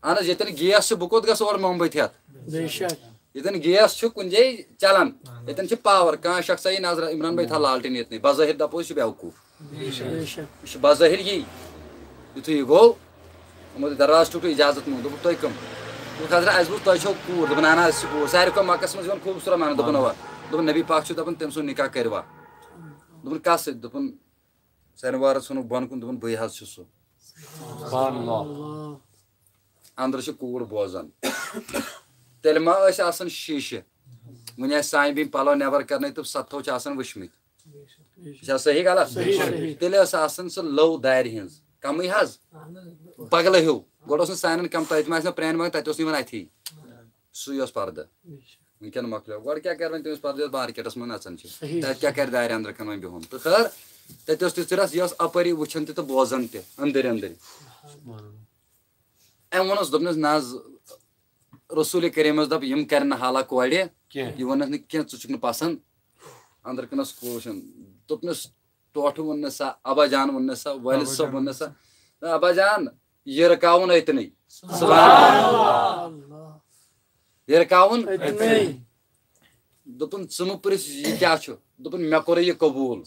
اہن حظ، ییٚتٮ۪ن گیس چھُ، بہٕ کوٚت گژھٕ اورٕ موم بٔتۍ ہٮ۪تھ؟ بے شک۔ ییٚتٮ۪ن گیس چھُ کُنہِ جایہِ چلان، ییٚتٮ۪ن چھِ پاور۔ کانٛہہ شخص یی نظرِ، عمران بھائی، تھاو لالٹین ییٚتنٕے۔ بظٲہر دَپو، یہِ چھُ بیوقوٗف۔ بے شک۔ بے شک۔ یہِ چھُ بظٲہر یی۔ یُتھُے یہِ گوٚو، یِمو دیُت دروازٕ ٹُک ٹُک اجازت موٗد۔ دوٚپُکھ، "تُہۍ کٕم؟" دوٚپُکھ، "حضرت، اَسہِ بوٗز تۄہہِ چھو کوٗر۔" دوٚپُن، "اہن حظ، أسۍ چھِ کوٗر۔ ساروی کھۄتہٕ مکس منٛز یِوان خوٗبصوٗرت ماننہٕ۔" دوٚپُن، "اَوا۔" دوٚپُن، "نبی پاک چھُ دَپان، تٔمۍ سُنٛد نکاح کٔرِوا؟" دوٚپُن، "کَس سۭتۍ؟" دوٚپُن، سانہِ وارٕ ژھٕنُکھ بۄن کُن، دوٚپُن، "بٕے حظ چھُس سُہ۔" سبحان اللہ۔ اندرٕ چھِ کوٗر بوزان۔ تیٚلہِ ما ٲسۍ آسان شیٖشہٕ؟ وُنہِ آسہِ سانہِ بیٚنہِ پلو نٮ۪بر کرنے تہٕ ستھو چھِ آسان وٕچھمٕتۍ۔ یہِ چھا صحیح غلط؟ صحیح، صحیح۔ تیٚلہِ ٲس آسان سۄ لٔو دارِ ہٕنٛز، کمٕے حظ، بغلہٕ ہیوٗ۔ گۄڈٕ اوس نہٕ سانٮ۪ن کم، تتہِ ما آسہِ نہٕ پرٛانہِ بنگلہٕ، تتہِ اوس نہٕ یِوان اتھی۔ سُے اوس پردٕ۔ وٕنکٮ۪ن مۄکلیو۔ گۄڈٕ کیٛاہ کرِ وۄنۍ تٔمِس پردٕ، یۄس مارکیٹس منٛز نژان چھِ؟ صحیح۔ تتہِ کیٛاہ کرِ دارِ اندرٕ کنہِ وۄنۍ بِہُن؟ تہٕ خٲر، تتہِ اوس تِژھ رژھ، یہِ ٲس اپٲری وٕچھان تہِ تہٕ بوزان تہِ أنٛدٕرۍ أنٛدٕرۍ۔ أمۍ ووٚنُس، دوٚپنَس، "نہ حظ، رسول کریٖمَس دوٚپ، یِم کَرِ نہٕ حالہ کورِ کینٛہہ۔ یہِ ووٚننَس نہٕ کینٛہہ، ژٕ چھُکھ نہٕ پَسنٛد۔" أنٛدرٕ کَنَس کوٗر چھَن۔ دوٚپنَس، ٹوٹھٕ ووٚننَس سا، ابا جان ووٚننَس سا، والد صٲب ووٚننَس سا، "نہ، ابا جان، یہِ رُکاوُن أتنٕے۔" سبحان اللہ۔ یہِ رُکاوُن أتنٕے۔ دوٚپُن، "ژٕ مہٕ پرٛژھ یہِ کیٛاہ چھُ؟" دوٚپُن، "مےٚ کوٚرُے یہِ قبوٗل۔"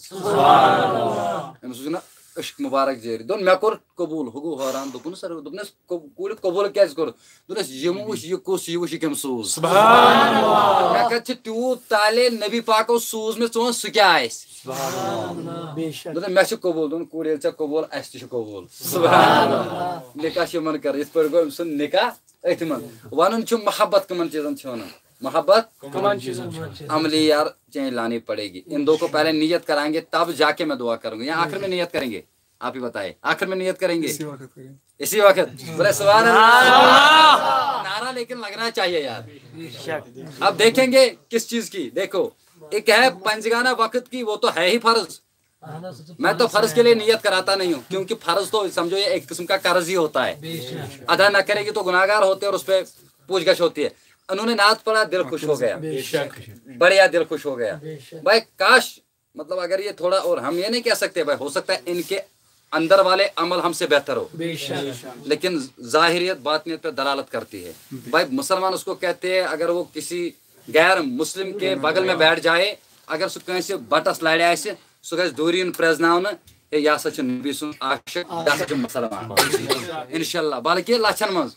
أمِس اوس نہ عشق مبارک جٲری۔ دوٚپُن، "مےٚ کوٚر قبوٗل۔" ہُہ گوٚو حٲران، دوٚپُن، "سر"، دوٚپنَس، "قب-، کوٗرِ قبوٗل کیٛازِ کوٚر؟" دوٚپنَس، "یِم وٕچھ یہِ کُس، یہِ وٕچھ یہِ کٔمۍ سوٗز۔ مےٚ کَتہِ چھِ تیوٗت طالع نبی پاکو سوٗز مےٚ، ژٕ وَن سُہ کیٛاہ آسہِ؟" بے شک۔ دوٚپُن، "مےٚ چھُ قبوٗل۔" دوٚپُن، "کوٗرِ ییٚلہِ ژےٚ قبوٗل، اَسہِ تہِ چھُ قبوٗل۔" سبحان اللہ۔ نکاح چھُ یِمَن کَرُن، یِتھ پٲٹھۍ گوٚو أمۍ سُنٛد نکاح۔ أتھۍ منٛز وَنُن چھُ محبت کٕمَن چیٖزَن چھِ وَنان؟ محبت کٕمَن چیٖزَن چھِ وَنان؟ عملی یار چینج لانی پڑے گی۔ ان دو کو پہلے نیت کریں گے، تب جا کے میں دعا کروں گا۔ یا آخر میں نیت کریں گے؟ آپ ہی بتائے، آخر میں نیت کریں گے؟ اسی وقت کریں۔ اسی وقت۔ بولے سبحان اللہ۔ نعرہ لیکن لگنا چاہیے یار۔ اب دیکھیں گے کس چیز کی۔ دیکھو، ایک ہے پنجگانہ وقت کی، وہ تو ہے ہی فرض۔ میں تو فرض کے لیے نیت کراتا نہیں ہوں، کیونکہ فرض تو سمجھو یہ ایک قسم کا قرض ہی ہوتا ہے، ادا نہ کرے گی تو گناہگار ہوتے ہیں اور اس پہ پوچھ گچھ ہوتی ہے۔ انہوں نے نعت پڑھا، دل خوش ہو گیا۔ بڑھیا، دل خوش ہو گیا۔ بھائی کاش، مطلب اگر یہ تھوڑا، اور ہم یہ نہیں کہہ سکتے بھائی، ہو سکتا ہے ان کے اندر والے عمل ہم سے بہتر ہو، لیکن ظاہریت باطنیت پہ دلالت کرتی ہے۔ بھائی مسلمان اس کو کہتے ہیں، اگر وہ کسی غیر مسلم کے بغل میں بیٹھ جائے، اگر سُہ کٲنٛسہِ بٹس لڑِ آسہِ، سُہ گژھِ دوٗری یُن پرٛزناونہٕ، ہے، یہِ ہسا چھُ نبی سُنٛد عاشق، یہِ ہسا چھُ مُسلمان۔ انشاءاللہ، بلکہِ لچھن منٛز۔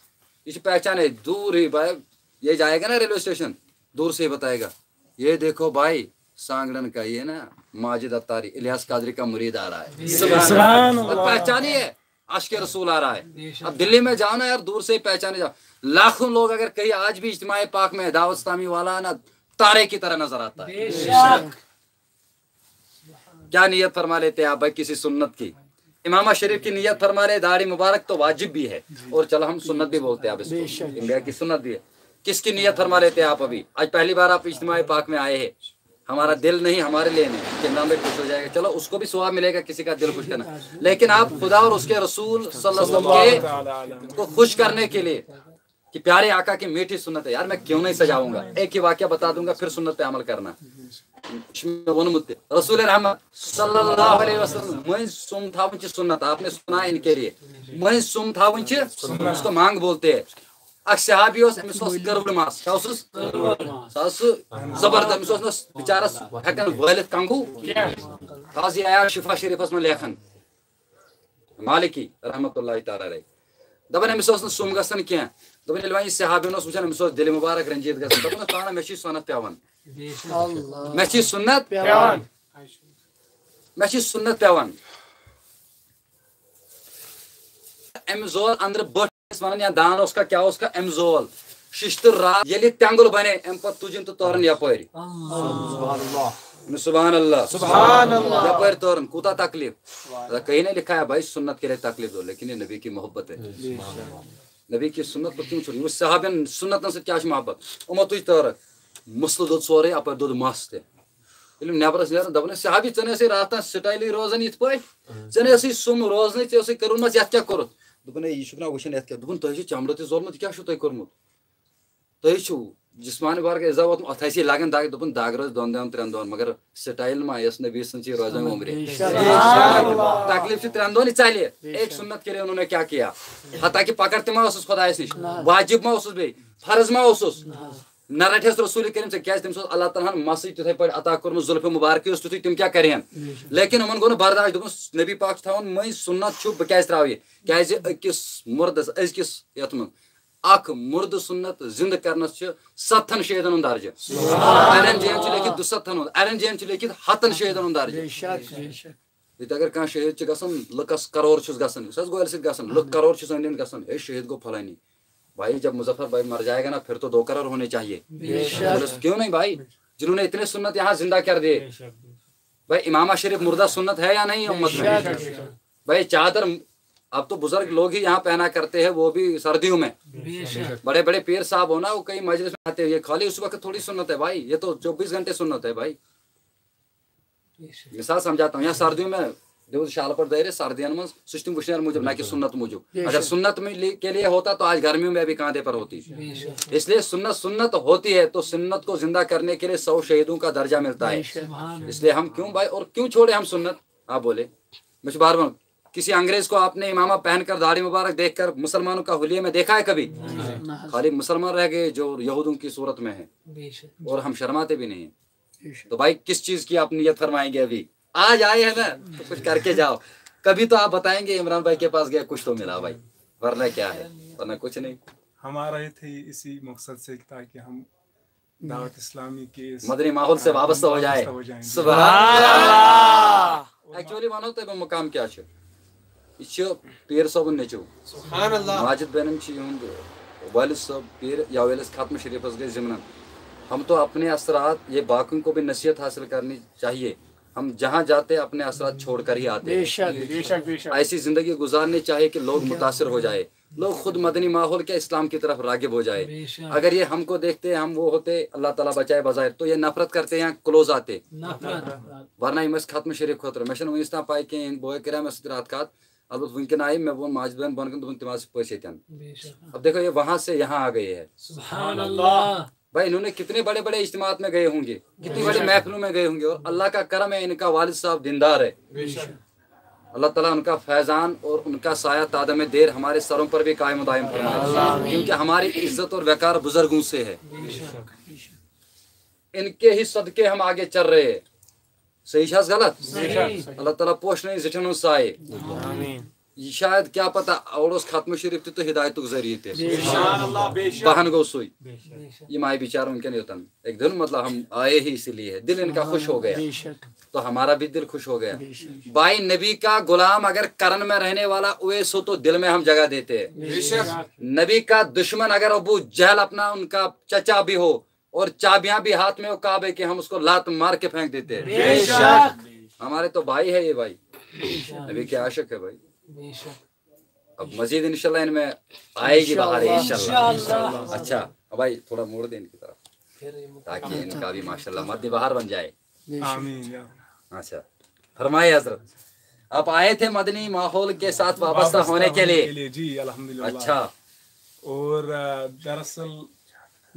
یہِ چھُ پہچانے دوٗرٕے، بھائی، یہ جائے گا نا ریلوے اسٹیشن، دور سے ہی بتائے گا، "یہ دیکھو بھائی، سانگڑن کا یہ نا ماجد اتاری، الیاس قادری کا مرید آ رہا ہے۔" سبحان اللہ۔ پہچانی ہے۔ عاشق رسول آ رہا ہے۔ اب دلی میں جاؤ نا یار، دور سے ہی پہچانے جاؤ۔ لاکھوں لوگ اگر کہیں آج بھی اجتماع پاک میں دعوت اسلامی والا نا، تارے کی طرح نظر آتا ہے۔ کیا نیت فرما لیتے ہیں آپ بھائی کسی سنت کی؟ امامہ شریف کی نیت فرما لے، داڑھی مبارک تو واجب بھی ہے، اور چلو ہم سنت بھی بولتے ہیں آپ اس کو، انبیاء کی سنت بھی ہے۔ کس کی نیت فرما لیتے ہیں آپ ابھی؟ آج پہلی بار آپ اجتماع پاک میں آئے ہیں، ہمارا دل نہیں، ہمارے لیے نہیں، کہ نام بھی خوش ہو جائے گا۔ چلو، اس کو بھی ثواب ملے گا کسی کا دل خوش کرنا، لیکن آپ خدا اور اس کے رسول صلی اللہ علیہ وسلم کے کو خوش کرنے کے لیے کہ پیارے آقا کی میٹھی سنت ہے۔ یار، میں کیوں نہیں سجاؤں گا؟ ایک ہی واقعہ بتا دوں گا، پھر سنت پہ عمل کرنا۔ رسول رحمت صلی اللہ علیہ وسلم، مٔنٛزۍ سُم تھاوٕنۍ چھِ سنت، آپ نے سنا ان کے لیے، مٔنٛزۍ سُم تھاوٕنۍ چھِ، اس کو مانگ بولتے ہیں۔ اکھ صحابی اوس، أمِس اوس کٔروٕ مَس۔ کیٛاہ اوسُس؟ سُہ اوس سُہ زبردست، أمِس اوس نہٕ بِچارَس ہٮ۪کان وٲلِتھ کنٛگوٗ۔ حظ یہِ آیہِ شفا شریٖفَس منٛز لیکھان، مالکی رحمتہ اللہ تعالیٰ علیہ۔ دَپان أمِس اوس نہٕ سُم گژھان کینٛہہ۔ دَپان ییٚلہِ وۄنۍ یہِ صحابیَن اوس وٕچھان، أمِس اوس دِلہِ مُبارک رنجیٖت گژھان۔ دَپان اوس پانہٕ، مےٚ چھُے سۄنَتھ پٮ۪وان، مےٚ چھُے سُنت پٮ۪وان، مےٚ چھُے سُنت پٮ۪وان۔ أمۍ زول أنٛدرٕ بٔٹھ ٲسۍ وَنان یا دان اوس کھا، کیٛاہ اوس کھا، أمۍ زول شِشتٕر راتھ ییٚلہِ تٮ۪نٛگُل بَنے، اَمہِ پَتہٕ تُجُن تہٕ تورُن یَپٲرۍ۔ سبحان اللہ۔ سبحان اللہ۔ یَپٲرۍ تورُن، کوٗتاہ تکلیٖف۔ کہیں نہیں لکھا ہے بھائی سنت کے لیے تکلیف دو، لیکن یہ نبی کی محبت ہے۔ نبی کی سنت کو کیوں چھوڑ؟ یہِ وٕچھ صحابین سنتن سۭتۍ کیٛاہ چھِ محبت۔ یِمو تُج تٲرٕکھ، مسلہٕ دوٚد سورُے، اَپٲرۍ دوٚد مَس تہِ۔ ییٚلہِ یِم نٮ۪برَس نیران، دَپان ٲسۍ، "صحابی، ژےٚ نہٕ ٲسٕے راتھ تام سٹایلٕے روزان یِتھ پٲٹھۍ، ژےٚ نہٕ ٲسٕے سُم روزنٕے، ژےٚ ٲسٕے کٔرمٕژ یَتھ کیٛاہ کوٚرُتھ؟" دوٚپُن، "ہے، یہِ چھُکھ نا وٕچھان یَتھ کیٛاہ؟" دوٚپُن، "تۄہہِ چھُ چمڑٕ تہِ زولمُت، یہِ کیٛاہ چھُو تۄہہِ کوٚرمُت؟ تۄہہِ چھُو جسمانِ بار کا اِضافہ ووتمُت، اَتھ آسہِ یہِ لَگان دَگ۔" دوٚپُن، "دَگ روزِ دۄن دۄہَن، ترٛٮ۪ن دۄہَن، مگر سٹایل ما یۄس نبی سٕنٛز چھِ، یہِ روزِ وۄنۍ عُمرِ۔" تکلیٖف چھِ ترٛٮ۪ن دۄہَن، یہِ ژَلہِ۔ ایک سنت کے لیے انہوں نے کیا کیا؟ حتیٰ کہ پکڑ تہِ ما ٲسٕس خۄدایَس نِش؟ واجب ما اوسُس بیٚیہِ؟ فرض ما اوسُس؟ نہ رٹھس رسول کریم ژےٚ کیازِ؟ تٔمِس اوس اللہ تعالیٰ ہن مسٕے تِتھے پٲٹھۍ عطا کوٚرمُت، زُلفہِ مبارکٕے اوس تیُتھُے، تِم کیٛاہ کرِہن؟ لیکن یِمن گوٚو نہٕ برداش، دوٚپُن، نبی پاک چھُ تھاوان مٔنٛزۍ سُنت چھُ، بہٕ کیازِ تراوٕ یہِ؟ کیازِ أکِس مُردس، أزکِس یتھ منٛز اکھ مُردٕ سُنت زندٕ کرنس چھِ ستتھن شہیدن ہُنٛد درجہٕ۔ اڑٮ۪ن جاین چھُ لیکھِتھ دُستتھن ہُنٛد، اڑٮ۪ن جاین چھُ لیکھِتھ ہتن شہیدن ہُنٛد درجہٕ۔ ییٚتہِ اگر کانٛہہ شہید چھُ گژھان، لُکس کرور چھُس گژھان، یُس حظ گولہِ سۭتۍ گژھان، لُکھ کرور چھُس أنٛدۍ أنٛدۍ گژھان، ہے شہید گوٚو فلٲنی۔ بھائی، جب مظفر بھائی مر جائے گا نا، پھر تو دو کرور ہونے چاہیے۔ بولے، کیوں نہیں بھائی؟ جنہوں نے اتنے سنت یہاں زندہ کر دیے۔ بھائی، امامہ شریف مردہ سنت ہے یا نہیں امت میں؟ بھائی، چادر اب تو بزرگ لوگ ہی یہاں پہنا کرتے ہیں، وہ بھی سردیوں میں۔ بڑے بڑے پیر صاحب ہو نا، وہ کئی مجلس میں آتے ہیں، یہ خالی اس وقت تھوڑی سنت ہے بھائی، یہ تو چوبیس گھنٹے سنت ہے بھائی۔ مثال سمجھاتا ہوں، یہاں سردیوں میں دیوز شال پر دے رہے، سردیوں میں سسٹم وشنیر موجب، نہ کہ سنت موجب۔ اگر سنت میں لے-، کے لیے ہوتا تو آج گرمیوں میں بھی کاندھے پر ہوتی۔ اس لیے سنت سنت ہوتی ہے، تو سنت کو زندہ کرنے کے لیے سو شہیدوں کا درجہ ملتا ہے۔ اس لیے ہم کیوں بھائی، اور کیوں چھوڑے ہم سنت؟ آپ بولے، مجھے بار بار، کسی انگریز کو آپ نے امامہ پہن کر، داڑھی مبارک دیکھ کر مسلمانوں کا حلیے میں دیکھا ہے کبھی؟ خالی مسلمان رہ گئے جو یہودوں کی صورت میں ہے، اور ہم شرماتے بھی نہیں ہیں۔ تو بھائی، کس چیز کی آپ نیت فرمائیں گے؟ ابھی آج آئے ہیں نا، تو کچھ کر کے جاؤ۔ کبھی تو آپ بتائیں گے، عمران بھائی کے پاس گئے، کچھ تو ملا بھائی، ورنہ کیا ہے؟ ورنہ کچھ نہیں۔ ہم آ رہے تھے اسی مقصد سے، تاکہ ہم دعوت اسلامی کے اس مدنی ماحول سے وابستہ ہو جائے۔ وابستہ ہو جائیں۔ سبحان اللہ۔ ایکچولی ونو تۄہہِ بہٕ مقام کیٛاہ چھُ۔ یہِ چھُ پیٖر صٲبُن نیٚچوٗ۔ سبحان اللہ۔ ماجد بیگم چھِ یِہُنٛد والد صٲب پیٖر، یَوٕ ییٚلہِ أسۍ ختم شریفس گٔے ضمنن۔ ہم تو اپنے اثرات، یہ باقیوں کو بھی نصیحت حاصل کرنی چاہیے۔ ہم جہاں جاتے اپنے اثرات چھوڑ کر ہی آتے ہیں۔ بے شک، بے شک، بے شک۔ ایسی زندگی گزارنی چاہیے کہ لوگ متاثر ہو جائے، لوگ خود مدنی ماحول کے اسلام کی طرف راغب ہو جائے۔ بے شک۔ اگر یہ ہم کو دیکھتے ہیں، ہم وہ ہوتے، اللہ تعالیٰ بچائے بظاہر، تو یہ نفرت کرتے ہیں، کلوز آتے۔ نفرت۔ ورنہ یِم ٲسۍ ختم شریف خٲطرٕ۔ مےٚ چھَنہٕ وٕنیُس تام پَے کینٛہہ، یِہِنٛدۍ بوے کَرے مےٚ سۭتۍ راتھ کَتھ۔ البتہ وٕنکٮ۪ن آیہِ، مےٚ ووٚن ماجد بہن بۄن کَنہِ، دوٚپُن، "تِم حظ چھِ پٔژھۍ ییٚتٮ۪ن۔" بے شک۔ اب دیکھو، یہ وہاں سے یہاں آ گئے ہیں۔ سبحان اللہ۔ بھائی، انہوں نے کتنے بڑے بڑے اجتماعات میں گئے ہوں گے، کتنی بڑی محفلوں میں گئے ہوں گے، اور اللہ کا کرم ہے، ان کا والد صاحب دیندار ہے۔ بے شک۔ اللہ تعالیٰ ان کا فیضان اور ان کا سایہ تا دمِ دیر ہمارے سروں پر بھی قائم و دائم فرمائے، کیونکہ ہماری عزت اور وقار بزرگوں سے ہے۔ بے شک۔ ان کے ہی صدقے ہم آگے چل رہے ہیں۔ صحیح چھا غلط؟ صحیح۔ اللہ تعالیٰ پوشنٲیِن زِٹھٮ۪ن ہُنٛد سایہِ۔ آمین۔ یہِ شاید کیٛاہ پتہ، اورٕ اوس ختم شریف تہِ تہٕ ہدایتُک ذٔریعہٕ تہِ۔ بے شک۔ بہن گوٚو سُے۔ بے شک۔ یِم آیہِ بِچارٕ وٕنکٮ۪ن یوٚتن۔ ایک دن مطلب ہم آئے ہی اسی لیے، دل ان کا خوش ہو گیا۔ بے شک۔ تو ہمارا بھی دل خوش ہو گیا۔ بے شک۔ بھائی، نبی کا غلام اگر کرن میں رہنے والا اویس ہو تو دل میں ہم جگہ دیتے ہیں۔ بے شک۔ نبی کا دشمن اگر ابو جہل اپنا ان کا چچا بھی ہو، اور چابیاں بھی ہاتھ میں ہو کعبے کے، ہم اس کو لات مار کے پھینک دیتے ہیں۔ بے شک۔ ہمارے تو بھائی ہے یہ بھائی، بے شک۔ نبی کے عاشق ہے بھائی۔ بے شک۔ اب مزید انشاءاللہ ان میں آئے گی بہار انشاءاللہ۔ انشاءاللہ۔ اچھا، اب بھائی تھوڑا موڑ دیں ان کی طرف، تاکہ ان کا بھی ماشاءاللہ مد بہار بن جائے۔ بے شک۔ آمین یا۔ اچھا، فرمائے حضرت، آپ آئے تھے مدنی ماحول کے ساتھ وابستہ ہونے کے لیے۔ جی، الحمدللہ۔ اچھا۔ اور، آ، دراصل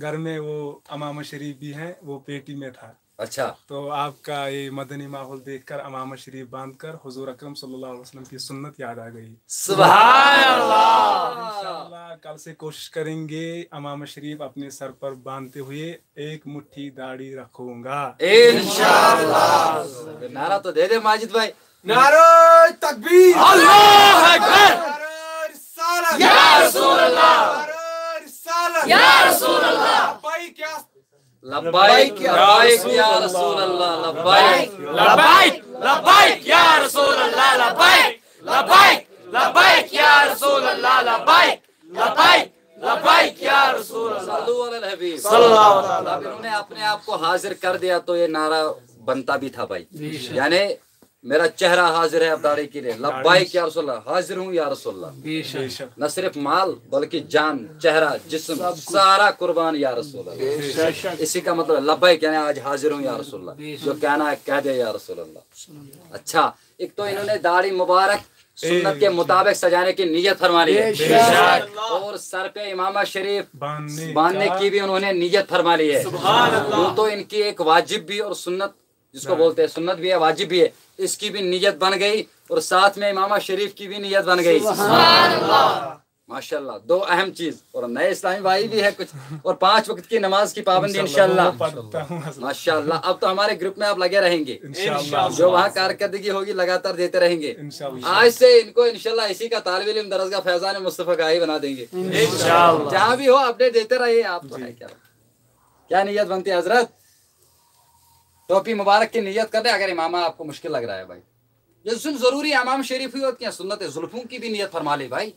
گھر میں وہ عمامہ شریف بھی ہے، وہ پیٹی میں تھا۔ اچھا۔ تو آپ کا یہ مدنی ماحول دیکھ کر، عمامہ شریف باندھ کر، حضور اکرم صلی اللہ علیہ وسلم کی سنت یاد آ گئی۔ سبحان اللہ۔ انشاءاللہ کل से कोशिश करेंगे, इमाम शरीफ अपने सर पर बांधते हुए एक मुट्ठी दाढ़ी रखूंगा। انشاءاللہ. نعرہ تو دے دے ماجد بھائی. نعرہ تکبیر. اللہ اکبر. نعرہ رسالت. یا رسول اللہ. نعرہ رسالت. یا رسول اللہ. لبیک یا لبیک لبیک یا رسول اللہ. لبیک لبیک لبیک یا رسول اللہ. لبیک لبیک لبیک یا رسول اللہ. لبیک لبیک لبیک یا رسول اللہ. صلو علی الحبیب. صلی اللہ علیہ وسلم. اب انہوں نے اپنے آپ کو حاضر کر دیا تو یہ نعرہ بنتا بھی تھا بھائی. یعنی میرا چہرہ حاضر ہے اب داڑھی کے لیے. لبیک یا رسول اللہ. حاضر ہوں یا رسول اللہ. نہ صرف مال بلکہ جان، چہرہ، جسم، سارا قربان یا رسول اللہ. اسی کا مطلب ہے لبیک، یعنی آج حاضر ہوں یا رسول اللہ. جو کہنا ہے کہہ دے یا رسول اللہ. اچھا، ایک تو انہوں نے داڑھی مبارک سنت کے مطابق سجانے کی نیت فرما لی ہے. اور سر پہ عمامہ شریف باندھنے کی بھی انہوں نے نیت فرما لی ہے. وہ تو ان کی ایک واجب بھی اور سنت، جس کو بولتے ہیں سنت بھی ہے، واجب بھی ہے، اس کی بھی نیت بن گئی اور ساتھ میں عمامہ شریف کی بھی نیت بن گئی. ماشاءاللہ، دو اہم چیز. اور نئے اسلامی بھائی بھی ہے کچھ، اور پانچ وقت کی نماز کی پابندی انشاءاللہ. ماشاءاللہ، اب تو ہمارے گروپ میں آپ لگے رہیں گے. جو وہاں کارکردگی ہوگی لگاتار دیتے رہیں گے. آج سے ان کو انشاءاللہ اسی کا طالب علم درس کا فیضان مصطفیٰ گاہی بنا دیں گے. جہاں بھی ہو اپڈیٹ دیتے رہیے. آپ تو ہے کیا؟ کیا نیت بنتی ہے حضرت؟ ٹوپی مبارک کی نیت کر دیں اگر عمامہ آپ کو مشکل لگ رہا ہے بھائی. یہ سن ضروری عمامہ شریف ہی ہوتی ہیں، سنت ہے، زلفوں کی بھی نیت فرما لے بھائی.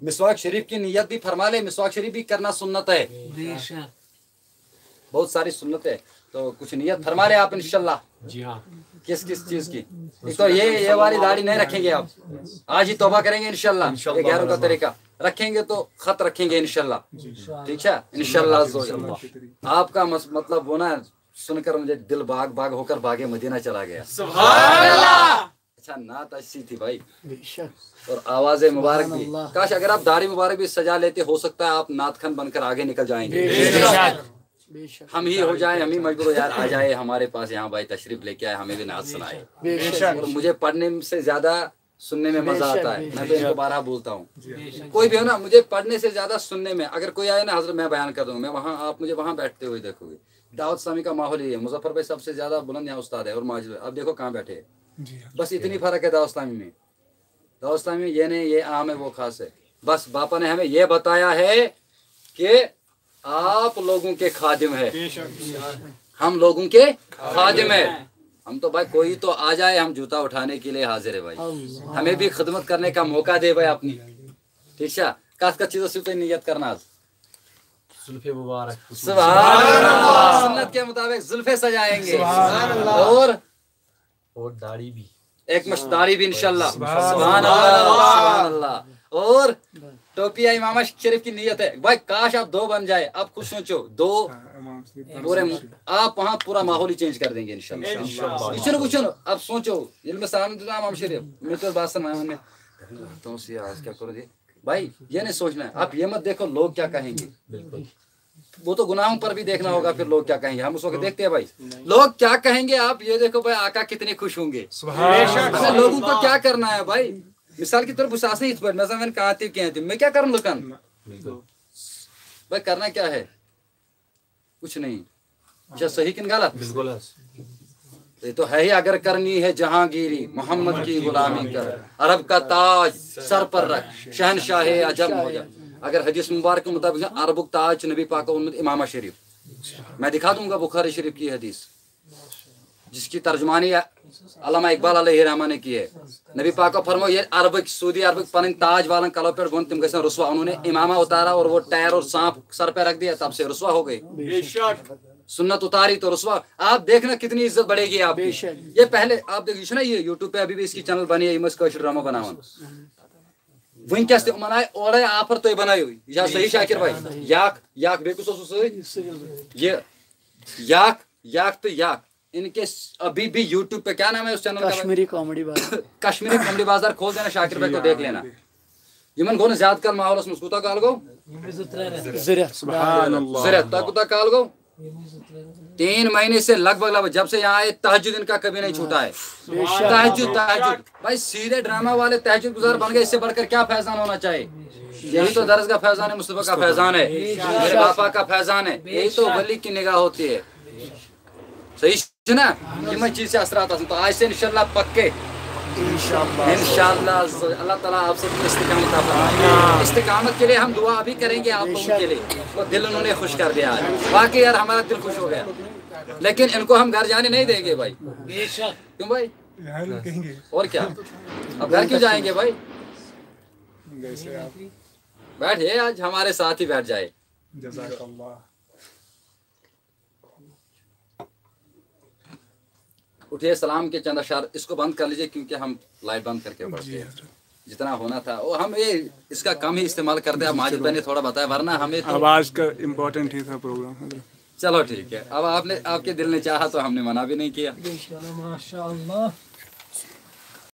مسواک شریف کی نیت بھی فرما لے، مسواک شریف بھی کرنا سنت ہے. بہت ساری سنت ہے، تو کچھ نیت فرما لے آپ انشاءاللہ. جی ہاں. کس کس چیز کی؟ ایک تو یہ یہ والی داڑھی نہیں رکھیں گے آپ، آج ہی توبہ کریں گے انشاءاللہ. یہ غیروں کا طریقہ رکھیں گے تو خط رکھیں گے انشاءاللہ. ٹھیک ہے، انشاءاللہ. آپ کا مس- مطلب وہ نا سن کر مجھے دل باغ باغ ہو کر باغ مدینہ چلا گیا. اچھا، نعت اچھی تھی بھائی. اور آواز مبارک بھی. کاش اگر آپ داڑھی مبارک بھی سجا لیتے، ہو سکتا ہے آپ نعت خوان بن کر آگے نکل جائیں گے. ہم ہی ہو جائیں، ہم ہی مجبور ہو، یار آ جائے ہمارے پاس، یہاں بھائی تشریف لے کے آئے، ہمیں بھی نعت سنائے. اور مجھے پڑھنے سے زیادہ سننے میں مزہ آتا ہے، میں تو ان کو بارہ بولتا ہوں. کوئی بھی ہو نا، مجھے پڑھنے سے زیادہ سننے میں، اگر کوئی آئے نا حضرت، میں بیان کر دوں گا، میں وہاں، آپ مجھے وہاں بیٹھتے ہوئے دیکھو گے. دعوت اسلامی کا ماحول یہ ہے. مظفر بھائی سب سے زیادہ بلند یہاں استاد ہے اور ماجد بھائی. اب دیکھو کہاں بیٹھے ہیں. بس اتنی فرق ہے دعوت اسلامی میں. دعوت اسلامی میں یہ نہیں، یہ عام ہے، وہ خاص ہے. بس باپا نے ہمیں یہ بتایا ہے کہ آپ لوگوں کے خادم ہے، ہم لوگوں کے خادم ہے. ہم تو بھائی کوئی تو آ جائے، ہم جوتا اٹھانے کے لیے حاضر ہے بھائی. ہمیں بھی خدمت کرنے کا موقع دے بھائی اپنی. ٹھیک ہے، کس کس چیزوں سے تو نیت کرنا آج؟ زلف مبارک. سبحان اللہ. سنت کے مطابق زلفے سجائیں گے. اور اور داڑھی بھی. ایک مشت داڑھی بھی انشاءاللہ. سبحان اللہ، سبحان اللہ. اور ٹوپی یا عمامہ شریف کی نیت ہے بھائی. کاش آپ دو بن جائے. آپ خود سوچو، دو پورے، آپ وہاں پورا ماحول ہی چینج کر دیں گے انشاءاللہ. وچھو نا، وچھو نا، آپ سوچو، علم سان دعا امام شریف، میں تو باسن میں، میں تو سی آج کیا کرو جی بھائی، یہ نہیں سوچنا ہے. آپ یہ مت دیکھو لوگ کیا کہیں گے. وہ تو گناہوں پر بھی دیکھنا ہوگا، پھر لوگ کیا کہیں گے. ہم اس وقت دیکھتے ہیں بھائی، لوگ کیا کہیں گے. آپ یہ دیکھو بھائی، آقا کتنے خوش ہوں گے. ہمیں لوگوں کو کیا کرنا ہے بھائی؟ مثال کے طور پر اس آسے اس پر میں زمان کہاں تھی، کہاں تھی، میں کیا کروں لکن؟ بھائی کرنا کیا ہے؟ کچھ نہیں. اچھا، صحیح کن غلط؟ بالکل. یہ تو ہے ہی، اگر کرنی ہے جہانگیری، محمد کی غلامی کر، عرب کا تاج سر پر رکھ، شہنشاہ عجم ہو جا. اگر حدیث مبارک کے مطابق ہے، عرب کا تاج نبی پاک کا امت امامہ شریف. میں دکھا دوں گا بخاری شریف کی حدیث، جس کی ترجمانی علامہ اقبال علیہ الرحمہ نے کی ہے. نبی پاک کا فرمو، یہ عربک، سعودی عربک پنن تاج والن کلو پر گون، تم گژھن رسوا. انہوں نے امامہ اتارا اور وہ ٹائر اور سانپ سر پہ رکھ دیا، تب سے رسوا ہو گئے. سنت اتاری تو رسوا. آپ دیکھنا کتنی عزت بڑھے گی آپ کی. یہ پہلے آپ دیکھ، یہ چھنا، یہ یوٹیوب پہ ابھی بھی اس کی چینل بنی ہے، یِم ٲسۍ کٲشِر ڈرامہ بناوان. وٕنکیٚس تہِ یِمن آیہِ اورے آفر، تُہۍ بنٲیِو. یہِ چھا صحیح شاکر بھائی؟ یاکھ، یاکھ، بیٚیہِ کُس اوسوٕ سۭتۍ؟ یہِ یاکھ، یاکھ تہٕ یاکھ. ان کے ابھی بھی یوٹیوب پہ، کیا نام ہے اس چینل کا بھائی؟ کشمیری کامیڈی بازار. کشمیری کامیڈی بازار کھول دینا، شاکر بھائی کو دیکھ لینا. یِمن گوٚو نہٕ زیادٕ کال ماحولس منٛز، کوٗتاہ کال گوٚو؟ زٕ رٮ۪تھ. زٕ رٮ۪تھ. تۄہہِ کوٗتاہ کال گوٚو؟ تین مہینے سے لگ بھگ لگ بھگ جب سے یہاں آئے، تہجد ان کا کبھی نہیں چھوٹا ہے۔ تہجد، تہجد۔ بھائی، سیدھے ڈرامہ والے تہجد گزار بن گئے، اس سے بڑھ کر کیا فیضان ہونا چاہیے؟ یہی تو درس کا فیضان ہے، مصطفیٰ کا فیضان ہے، میرے پاپا کا فیضان ہے۔ یہی تو ولی کی نگاہ ہوتی ہے۔ صحیح ہے نا؟ یِمے چیٖز چھِ اثرات آسان۔ تو آج سے انشاءاللہ پکے۔ انشاءاللہ۔ انشاءاللہ۔ اللہ تعالیٰ آپ سب کو استقامت عطا فرمائے۔ استقامت کے لیے ہم دعا بھی کریں گے آپ لوگوں کے لیے۔ وہ دل انہوں نے خوش کر دیا آج۔ واقعی یار، ہمارا دل خوش ہو گیا۔ لیکن ان کو ہم گھر جانے نہیں دیں گے بھائی۔ کیوں بھائی؟ اور کیا؟ اب گھر کیوں جائیں گے بھائی؟ بیٹھے، آج ہمارے ساتھ ہی بیٹھ جائے۔ جزاک اللہ۔ اٹھیے، سلام کے چند اشعار، اس کو بند کر لیجیے کیونکہ ہم لائٹ بند کر کے پڑھتے ہیں۔ جتنا ہونا تھا وہ ہم یہ اس کا کم ہی استعمال کرتے ہیں۔ اب ماجد بھائی نے تھوڑا بتایا، ورنہ ہمیں تو آواز کا امپورٹنٹ ہی تھا پروگرام، حضرت۔ چلو ٹھیک ہے، اب آپ نے، آپ کے دل نے چاہا تو ہم نے منع بھی نہیں کیا۔ ماشاءاللہ۔